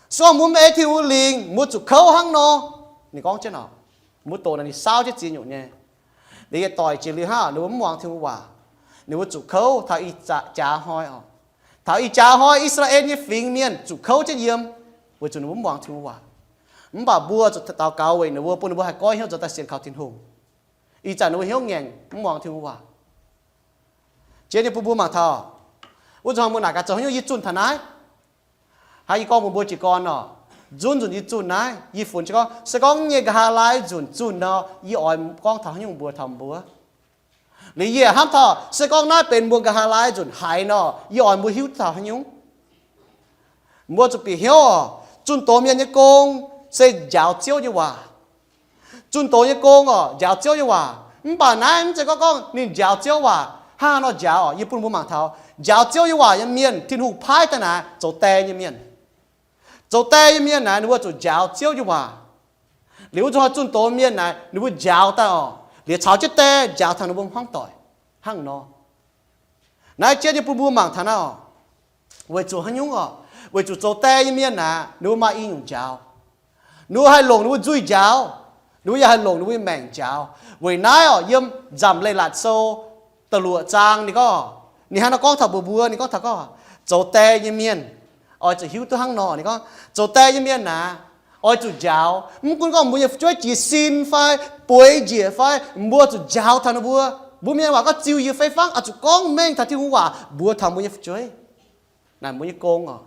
Se gorngv mbuo maiv ei Tin-Hungh nyei lingc, mbuo zuqc kouv hnangv nor. Ninh gorngv jienv oc, mbuo doqc naaic ninh saauv jienv ziex nyungc nyei. Liuz yietc doic jiex liuz hnangv, ninh mbuo mv muangx Tin-Hungh waac, ninh mbuo zuqc kouv taux ih jaax hnoi oc. Taux ih jaax hnoi I^saa^laa^en nyei fingx mienh zuqc kouv jienv yiem, weic zuqc ninh mbuo mv muangx Tin-Hungh waac. Mv baac mbuo zuqc daux gaux weic ninh mbuo, bun ninh mbuo haih goiv hnyouv zoux daaih sienx kaux Tin-Hungh. Ih zanc ninh mbuo hnyouv ngaengc, mv muangx Tin-Hungh waac. Jiex nyei bun mbuo mangc taux, wuov nzunc hnoi mbuo naaic gaax zoux haaix nyungc yie zunh taux naaiv. Hnangv yie gorngv mbuox mbuo jiez gorn nor, nzunc nzunc yie zunh naaiv, yie funx jiez gorn se gorngv nyei nqa'haav laai nzunc zunh nor, yie oix gorngv taux haaix nyungc mbuox taux mbuo. Liuz yie hnamv taux se gorngv naaiv benx mbuo nqa'haav laai nzunc haiz nor, yie oix mbuo hiuv taux haaix nyungc. Mbuo zuqc bieqc hnyouv oc, zunh doz mienh nyei gong se njaaux Ziouv nyei waac. Zunh doz nyei gong oc, njaaux Ziouv nyei waac. Mv baac naaiv mv zeiz gorngv gorngv ninh njaaux Ziouv waac hnangv haaix nor njaaux oc. Yie bun mbuo mangc taux njaaux Ziouv nyei waac nyei mienh, Tin-Hungh paaiv daaih naaic zoux die nyei mienh. Zoux die nyei mienh naaic ninh mbuo zuqc njaaux Ziouv nyei waac. Liuz wuov nzunc hnoi zunh doz mienh naaic ninh mbuo njaaux daaih oc, liuz caux jienv die njaaux taux ninh mbuo hmuangv doic hnangv nor. Naaiv jienv nyei bun mbuo mangc taux naaiv oc. Weic zuqc haaix nyungc oc? Weic zuqc zoux die nyei mienh naaic ninh mbuo maaih i nyungc njaaux. Ninh mbuo haih longc ninh mbuo nzuih njaaux, ninh mbuo yaac haih longc ninh mbuo nyei maengc njaaux. Weic naaiv oc, yiem Nzamc Leiz-Latc Sou da'luoqc zaang ninh gorngv, ninh hnangv nor gorngv taux mbuox mbuo, ninh gorngv taux gorngv, zoux die nyei mienh oix zuqc hiuv duqv hnangv nor. Ninh gorngv zoux die nyei mienh naaic oix zuqc njaaux. Mv gunv gorngv mbuo nyei fu'jueiv jiez sin fai bueix njiec fai, mbuo zuqc njaaux taux ninh mbuo. Mbuo mienh waac gorngv ziux yie fei fangv, oix zuqc gorngv mengh taux Tin-Hungh waac mbuox taux mbuo nyei fu'jueiv. Naaic mbuo nyei gong oc.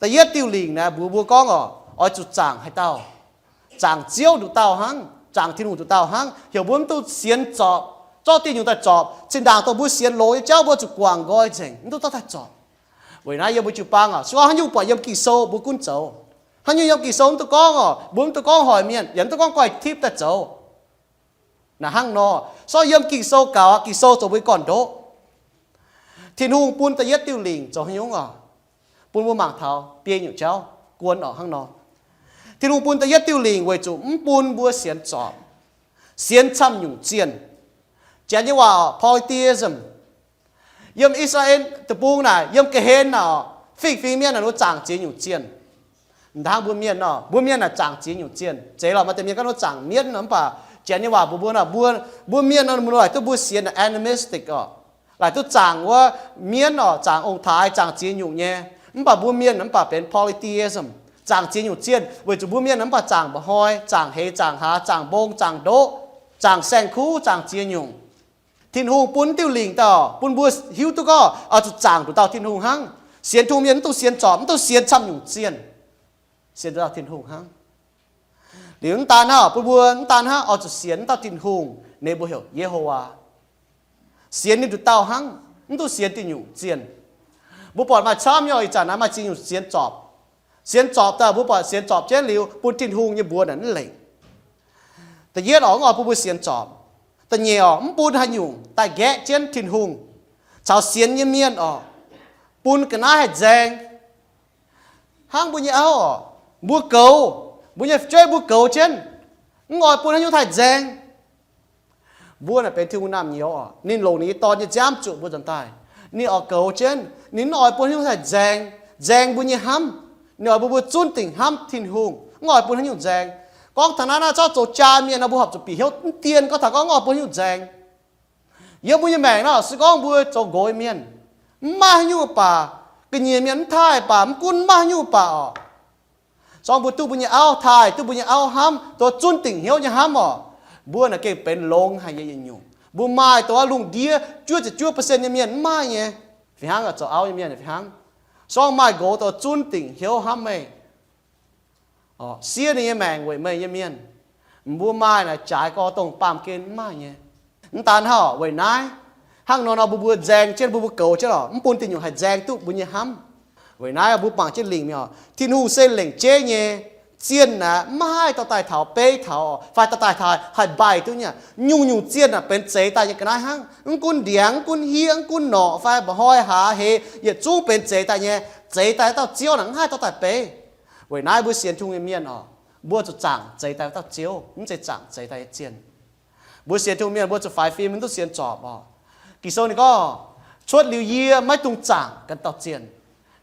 Da'yietv diuh lingc naaic mbuox mbuo gorngv oc, oix zuqc zaangc haaix dauh? Zaangc Ziouv nduqc dauh hnangv, zaangc Tin-Hungh nduqc dauh hnangv. Heuc mbuo mv dungx sienx zorpc, zorqv diuh nyungc daaih zorpc. Zinh ndaangc dongh mbuo sienx longx nyei jauv mbuo zuqc guangc nqoi nzengc, mv dungx zorqv daaih zorpc. Weic naaiv yiem mbuo jiu-baang oc, se gorngv haaix nyungc buatc yiem Ging-Sou mbuo gunv zoux. Haaix nyungc yiem Ging-Sou mv dungx gorngv oc, mbuo mv dungx gorngv hoic mienh, yaac mv dungx gorngv guaih tipv daaih zoux. Naaic hnangv nor, se gorngv yiem Ging-Sou gaux aqv, Ging-Sou zoux mbuo nyei gorn-ndoqv. Tin-Hungh bun da'yietv diuh lingc zoux haaix nyungc oc? Bun mbuo mangc taux biei nyungc jauv, guon oc hnangv nor. Tin-Hungh bun da'yietv diuh lingc weic zuqc mv bun mbuo sienx zorpc, sienx camv nyungc zienh. Janx nyei waac oc, polytheism. Yiem I^saa^laa^en deic-bung naaic, yiem ga'hlen naaic oc, fingx-fingx mienh naaic ninh mbuo zaangc ziex nyungc zienh. Hnangv mbuo mienh nor, mbuo mienh naaic zaangc ziex nyungc zienh. Zeiz lorqc, maaih deix mienh gorngv ninh mbuo zaangc mienv nor, mv baac Janx nyei waac mbuox mbuo nor, mbuo, mbuo mienh nor, mbuo laaic duqv mbuo sienx naaic animistic oc. Laaic duqv zaangc wuov mienv oc, zaangc ong-taaix, zaangc ziex nyungc nyei. Mv baac mbuo mienh mv baac benx polytheism, zaangc ziex nyungc zienh, weic zuqc mbuo mienh mv baac zaangc mba'hnoi, zaangc heix, zaangc hlaax, zaangc mbong, zaangc ndoqv, zaangc saeng-kuv, zaangc ziex nyungc. Tin-Hungh bun diuh lingc daaih bun mbuo hiuv duqv gorngv oix zuqc zaangc nduqc dauh Tin-Hungh hnangv. Sienx Tin-Hungh mienh mv dungx sienx zorpc, mv dungx sienx camv nyungc zienh. Sienx nduqc dauh Tin-Hungh hnangv. Liuz mv daan hnangv, bun mbuo mv daan hnangv oix zuqc sienx wuov dauh Tin-Hungh, ninh mbuo heuc Ye^ho^waa. Sienx ninh nduqc dauh hnangv, mv dungx sienx diuh nyungc zienh. Mbuo buatc maaih camv nyei oc, ih zanc naaiv maaih ziex nyungc sienx zorpc. Sienx zorpc daaih mbuo buatc sienx zorpc jienv liuz bun Tin-Hungh nyei mbuox naaic mv lengc. Da'yietv oc, mv oix bun mbuo sienx zorpc. Da'nyeic oc, mv bun haaix nyungc daaih nqaeqv jienv Tin-Hungh caux sienx nyei mienh oc, bun ga'naaiv haih nzaeng. Hnangv mbuo nyei auv oc, mbuo goux, mbuo nyei fu'jueiv mbuo goux jienv, mv oix bun haaix nyungc haih nzaeng. Mbuo naaic benx Tin-Hungh naamh nyouz oc, ninh longc ninh nyei Dorn nyei nziaamv zuoqc mbuo nzuonx daaih. Ninh oix goux jienv, ninh mv oix bun haaix nyungc haih nzaeng, nzaeng mbuo nyei hnamv. Ninh oix bun mbuo zunv dingc hnamv Tin-Hungh, mv oix bun haaix nyungc nzaeng. Gorngv taux naaiv, naaiv zorqv zoux jaa mienh nor, mbuo horpc zuqc bieqc hnyouv mv dien gorngv taux gorngv mv oix bun haaix nyungc nzaeng. Yiem mbuo nyei maengc nor, se gorngv mbuo zoux nqox nyei mienh, mv maaih haaix nyungc baac, ga'nyiec mienh mv taaih baac, mv gunv mv maaih haaix nyungc baac oc, se gorngv mbuo duqv mbuo nyei auv taaih, duqv mbuo nyei auv hnamv, duqv zunv dingc hnyouv nyei hnamv oc, mbuo naaic gengh benx longx haic nyei yietc nyungc. Mbuo maaih dongh wuov lungh ndiev juov ziepc juov percent nyei mienh mv maaih nyei. Fih hnangv zoux auv nyei mienh fih hnangv. Se gorngv maaih nqox dongh zunv dingc hnyouv hnamv meih, siev ninh nyei maengc weic meih nyei mienh, mbuo maaih naaic jaaix gorx dongh baamh gen mv maaih nyei. Mv daan hnangv, weic naaiv, hnangv nor nor mbuo mbuo nzaeng jienv, mbuo mbuo goux jienv oc, mv bun diuh nyungc haih nzaeng duqv mbuo nyei hnamv. Weic naaiv mbuo mangc jienv lingc mingh oc, Tin-Hungh se lengc jeiv nyei zienh aqv, mv maaih dauh daaih taux beiv taux fai dauh daaih taux haih mbaih duqv nyei. Nyungc-nyungc zienh aqv benx zeix daaih nyei ga'naaiv hnangv. Mv gunv ndiangx, mv gunv hiev, mv gunv norqc fai mba'hnoi hlaax heix, yietc zungv benx zeix daaih nyei. Zeix daaih dauh Ziouv naaic mv haih dauh daaih beiv. Weic naaiv mbuo sienx Tin-Hungh nyei mienh oc, mbuo zuqc zaangc zeix daaih dauh Ziouv, mv zeiz zaangc zeix daaih nyei zienh. Mbuo sienx Tin-Hungh mienh mbuo zuqc faix fim, mv duqv sienx zorpc oc. Ging-Sou ninh gorngv, Cuotv liuz yie maiv dungx zaangc ganh dauh zienh.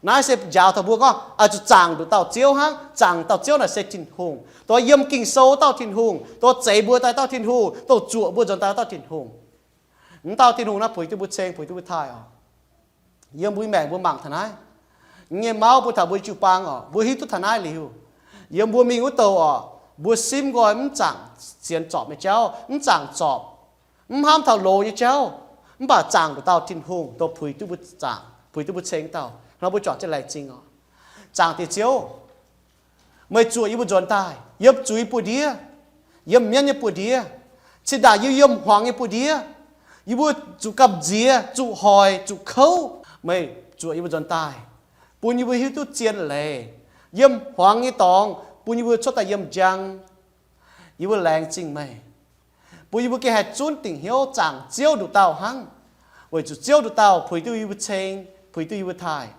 Naaiv se njaaux taux mbuo gorngv oix zuqc zaangc nduqc dauh Ziouv hnangv. Zaangc dauh Ziouv naaic se Tin-Hungh, dongh yiem Ging-Sou dauh Tin-Hungh, dongh zeix mbuo daaih dauh Tin-Hungh, dongh zuoqc mbuo nzuonx daaih dauh Tin-Hungh. M'dauh Tin-Hungh naaiv puix duqv mbuo ceng, puix duqv mbuo taaih oc. Yiem mbuo nyei maengc mbuo mangc taux naaiv nyei mauv, mbuo taux mbuo jiu-baang oc, mbuo hiuv duqv taux naaiv liuz, yiem mbuo mingh wuov douh oc, mbuo simv nqoi mv zaangc sienx zorpc nyei jauv, mv zaangc zorpc, mv hnamv taux loz nyei jauv, mv baac zaangc nduqc dauh Tin-Hungh, dongh puix duqv mbuo zaangc, puix duqv mbuo ceng dauh. Hnangv mbuo juangc jienv laengz zingh oc. Zaangc Diex Ziouv, meih zuoqc yie mbuo nzuonx daaih yiem zuiz buoz-ndiev, yiem mienv nyei buoz-ndiev, cin-ndaangc yie yiem hmuangx nyei buoz-ndiev, yie mbuo zuqc gamh nziex, zuqc hoic, zuqc kouv. Meih zuoqc yie mbuo nzuonx daaih, bun yie mbuo hiuv duqv zien leiz, yiem hmuangx nyei dorngx bun yie mbuo cuotv daaih yiem njang. Yie mbuo laengz zingh meih, bun yie mbuo gengh haih zunv dingc hnyouv zaangc Ziouv nduqc dauh hnangv, weic zuqc Ziouv nduqc dauh puix duqv yie mbuo ceng, puix duqv yie mbuo taaih.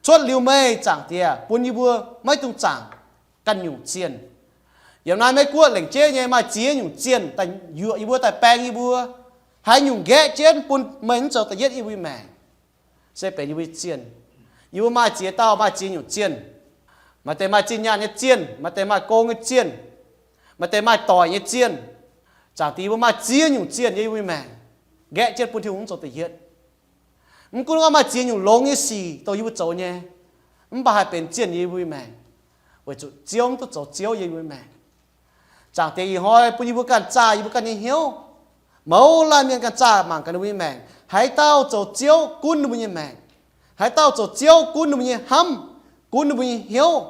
Cuotv liuz meih, Zaangc Diex, bun yie mbuo maiv dungx zaangc ganh nyungc zienh. Yiem naaiv Meiv Guoqv lengc jeiv nyei maaih ziex nyungc zienh daaih yuoqc yie mbuo, daaih baeng yie mbuo. Haaix nyungc nqaeqv jienv bun meih mv zoux da'yietv yie mbuo nyei maengc, se benx yie mbuo nyei zienh. Yie mbuo maaih ziex dauh, maaih ziex nyungc zienh. Maaih deix maaih zinh nyaanh nyei zienh, maaih deix maaih gong nyei zienh, maaih deix maaih doic nyei zienh. Zaangc Diex, yie mbuo maaih ziex nyungc zienh yiem yie mbuo nyei maengc, nqaeqv jienv bun Tin-Hungh mv zoux da'yietv. Mv gunv gorngv maaih ziex nyungc longx nyei sic dongh yie mbuo zoux nyei, mv baac haih benx zienh yiem yie mbuo nyei maengc, weic zuqc Ziouv mv duqv zoux Ziouv yiem yie mbuo nyei maengc. Zaangc Diex, ih hnoi bun yie mbuo ganh zaah yie mbuo ganh nyei hnyouv. Mouz laanh mienh ganh zaah mangc gaax ninh mbuo nyei maengc, haaix dauh zoux Ziouv gunv ninh mbuo nyei maengc, haaix dauh zoux Ziouv gunv ninh mbuo nyei hnamv, gunv ninh mbuo nyei hnyouv,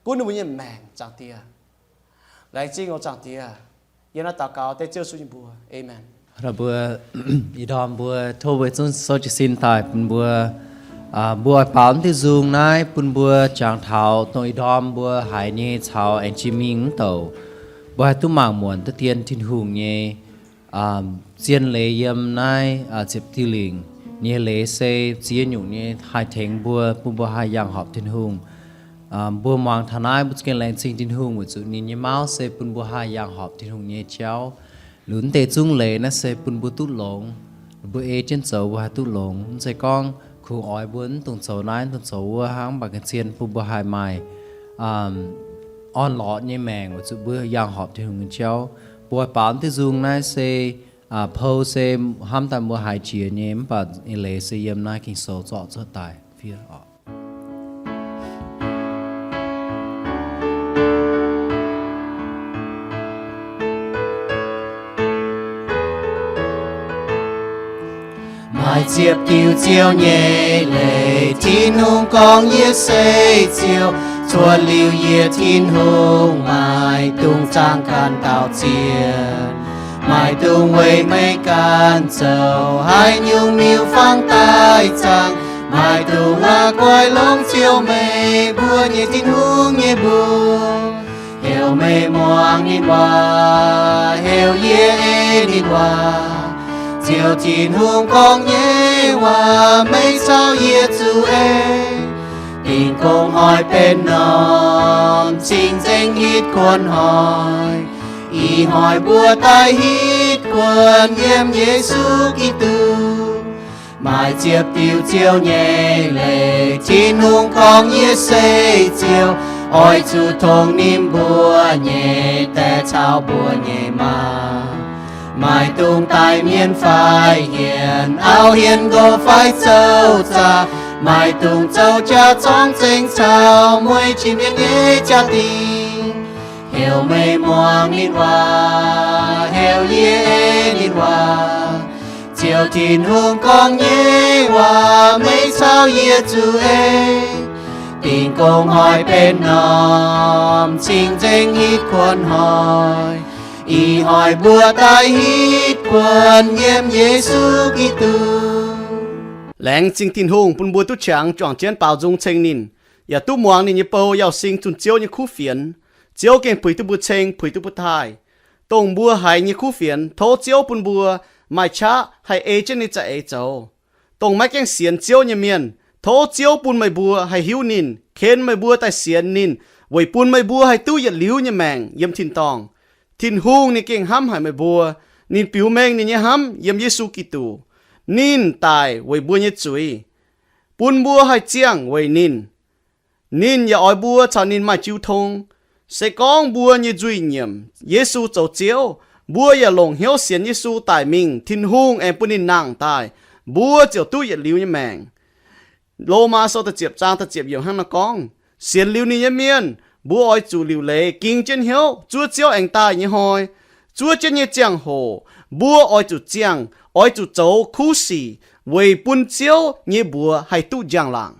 gunv ninh mbuo nyei maengc, Zaangc Diex. Laengz zingh oc, Zaangc Diex. Yie naaiv daux gaux dengv Ziouv Yesu nyei mbuox. Aamen. Mbuo, ih ndorm mbuo tov mbuo zungv souv jiez sin daaih bun mbuo, mbuo oix baaux mv diuh nzung naaiv bun mbuo jangx taux dongh ih ndorm mbuo haiz nyei caux aengx jiex mingh wuov douc. Mbuo haih duqv mangc muonc duqv dien Tin-Hungh nyei zien leiz yiem naaiv ziepc diuh lingc nyei leiz se ziex nyungc nyei haih tengx mbuo, bun mbuo haih yangh horpc Tin-Hungh. Mbuo muangx taux naaiv mbuo za'gengh laengz zingh Tin-Hungh weic zuqc ninh nyei mauv se bun mbuo haih yangh horpc Tin-Hungh nyei jauv. Lunx deix zungv leiz naaiv se bun mbuo duqv longx. Mbuo ei jienv zoux mbuo haih duqv longx. Mv zeiz gorngv kungx oix mbuo mv dungx zoux naaiv mv dungx zoux wuov hnangv, mv baac gengh zien bun mbuo haih maaih orn-lorqc nyei maengc weic zuqc mbuo yangh horpc Tin-Hungh nyei jauv. Mbuo baaux mv diuh nzung naaiv se pou se hnamv daaih mbuo haiz jiex nyei, mv baac eix leiz se yiem naaiv Ging-Sou zorqv cuotv daaih fiev oc. Maaih ziepc diuh Ziouv nyei leiz, Tin-Hungh gorngv, yie se Ziouv. Cuotv liuz yie, Tin-Hungh maiv dungx zaangc ganh dauh zienh. Maiv dungx weic meih ganh zoux haaix nyungc miuc-fangx daaih zaangc. Maiv dungx la'guaih longc Ziouv, meih mbuo nyei Tin-Hungh, nyei mbuox. Heuc meih muangx ninh waac, heuc yie ei ninh waac. Ziouv Tin-Hungh gorngv nyei waac meih caux yie zuqc ei. Dingh gong hnoi benx norm cing-nzengc hitv kuonx hnoi. Ih hnoi mbuo daaih hitv kuonx yiem Yesu Giduc. Maaih ziepc diuh Ziouv nyei leiz, Tin-Hungh gorngv, yie se Ziouv. Oix zuqc tongx ninh mbuo nyei daeh caux mbuo nyei maa. Maiv dungx daaih mienh fai hienx, auv hienx nqox fai zoux zaqc. Maiv dungx zoux jaax zorngv zengx caux mueiz jiex mienh nyei jaa-dingh. Heuc meih muangx ninh waac, heuc yie ei ninh waac. Ziouv Tin-Hungh gorngv nyei waac meih caux yie zuqc ei. Dingh gong hnoi benx norm cing-nzengc hitv kuonx hnoi. Ih hnoi mbuo daaih hitv kuonx yiem Yesu Giduc. Laengz zingh Tin-Hungh bun mbuo duqv qangx juangc jienv baaux nzung ceng ninh, yaac duqv muangx ninh nyei bou Yauh Sing zunh Ziouv nyei kuv fienx. Ziouv gengh puix duqv mbuo ceng, puix duqv mbuo taaih. Dongh mbuo haiz nyei kuv fienx, tov Ziouv bun mbuo maaih qaqv haih ei jienv ninh za'eix zoux. Dongh maiv gaengh sienx Ziouv nyei mienh, tov Ziouv bun meih mbuo haih hiuv ninh, ken meih mbuo daaih sienx ninh, weic bun meih mbuo haih duqv yietc liuz nyei maengc yiem tin-dorngh. Tin-Hungh ninh gengh hnamv haic meih mbuo. Ninh biux mengh ninh nyei hnamv yiem Yesu Giduc. Ninh daic weic mbuo nyei zuiz, bun mbuo haih ziangh weic ninh. Ninh yaac oix mbuo caux ninh maaih jiu tong. Se gorngv mbuo nyei nzuih nyiemc Yesu zoux Ziouv, mbuo yaac longc hnyouv sienx Yesu daic mingh, Tin-Hungh aengx bun ninh nangh daaih, mbuo ziouc duqv yietc liuz nyei maengc. Lomaa Sou da'ziepc zaang da'ziepc yiemc hnangv naaiv gorngv, sienx liuz ninh nyei mienh, mbuo oix zuqc liuc leiz ging jienv hnyouv zuov Ziouv aengx daaih nyei hnoi. Zuov jienv nyei ziangh hoc, mbuo oix zuqc ziangh, oix zuqc zoux kuv sic weic bun Ziouv nyei mbuox haih duqv njang-laangc.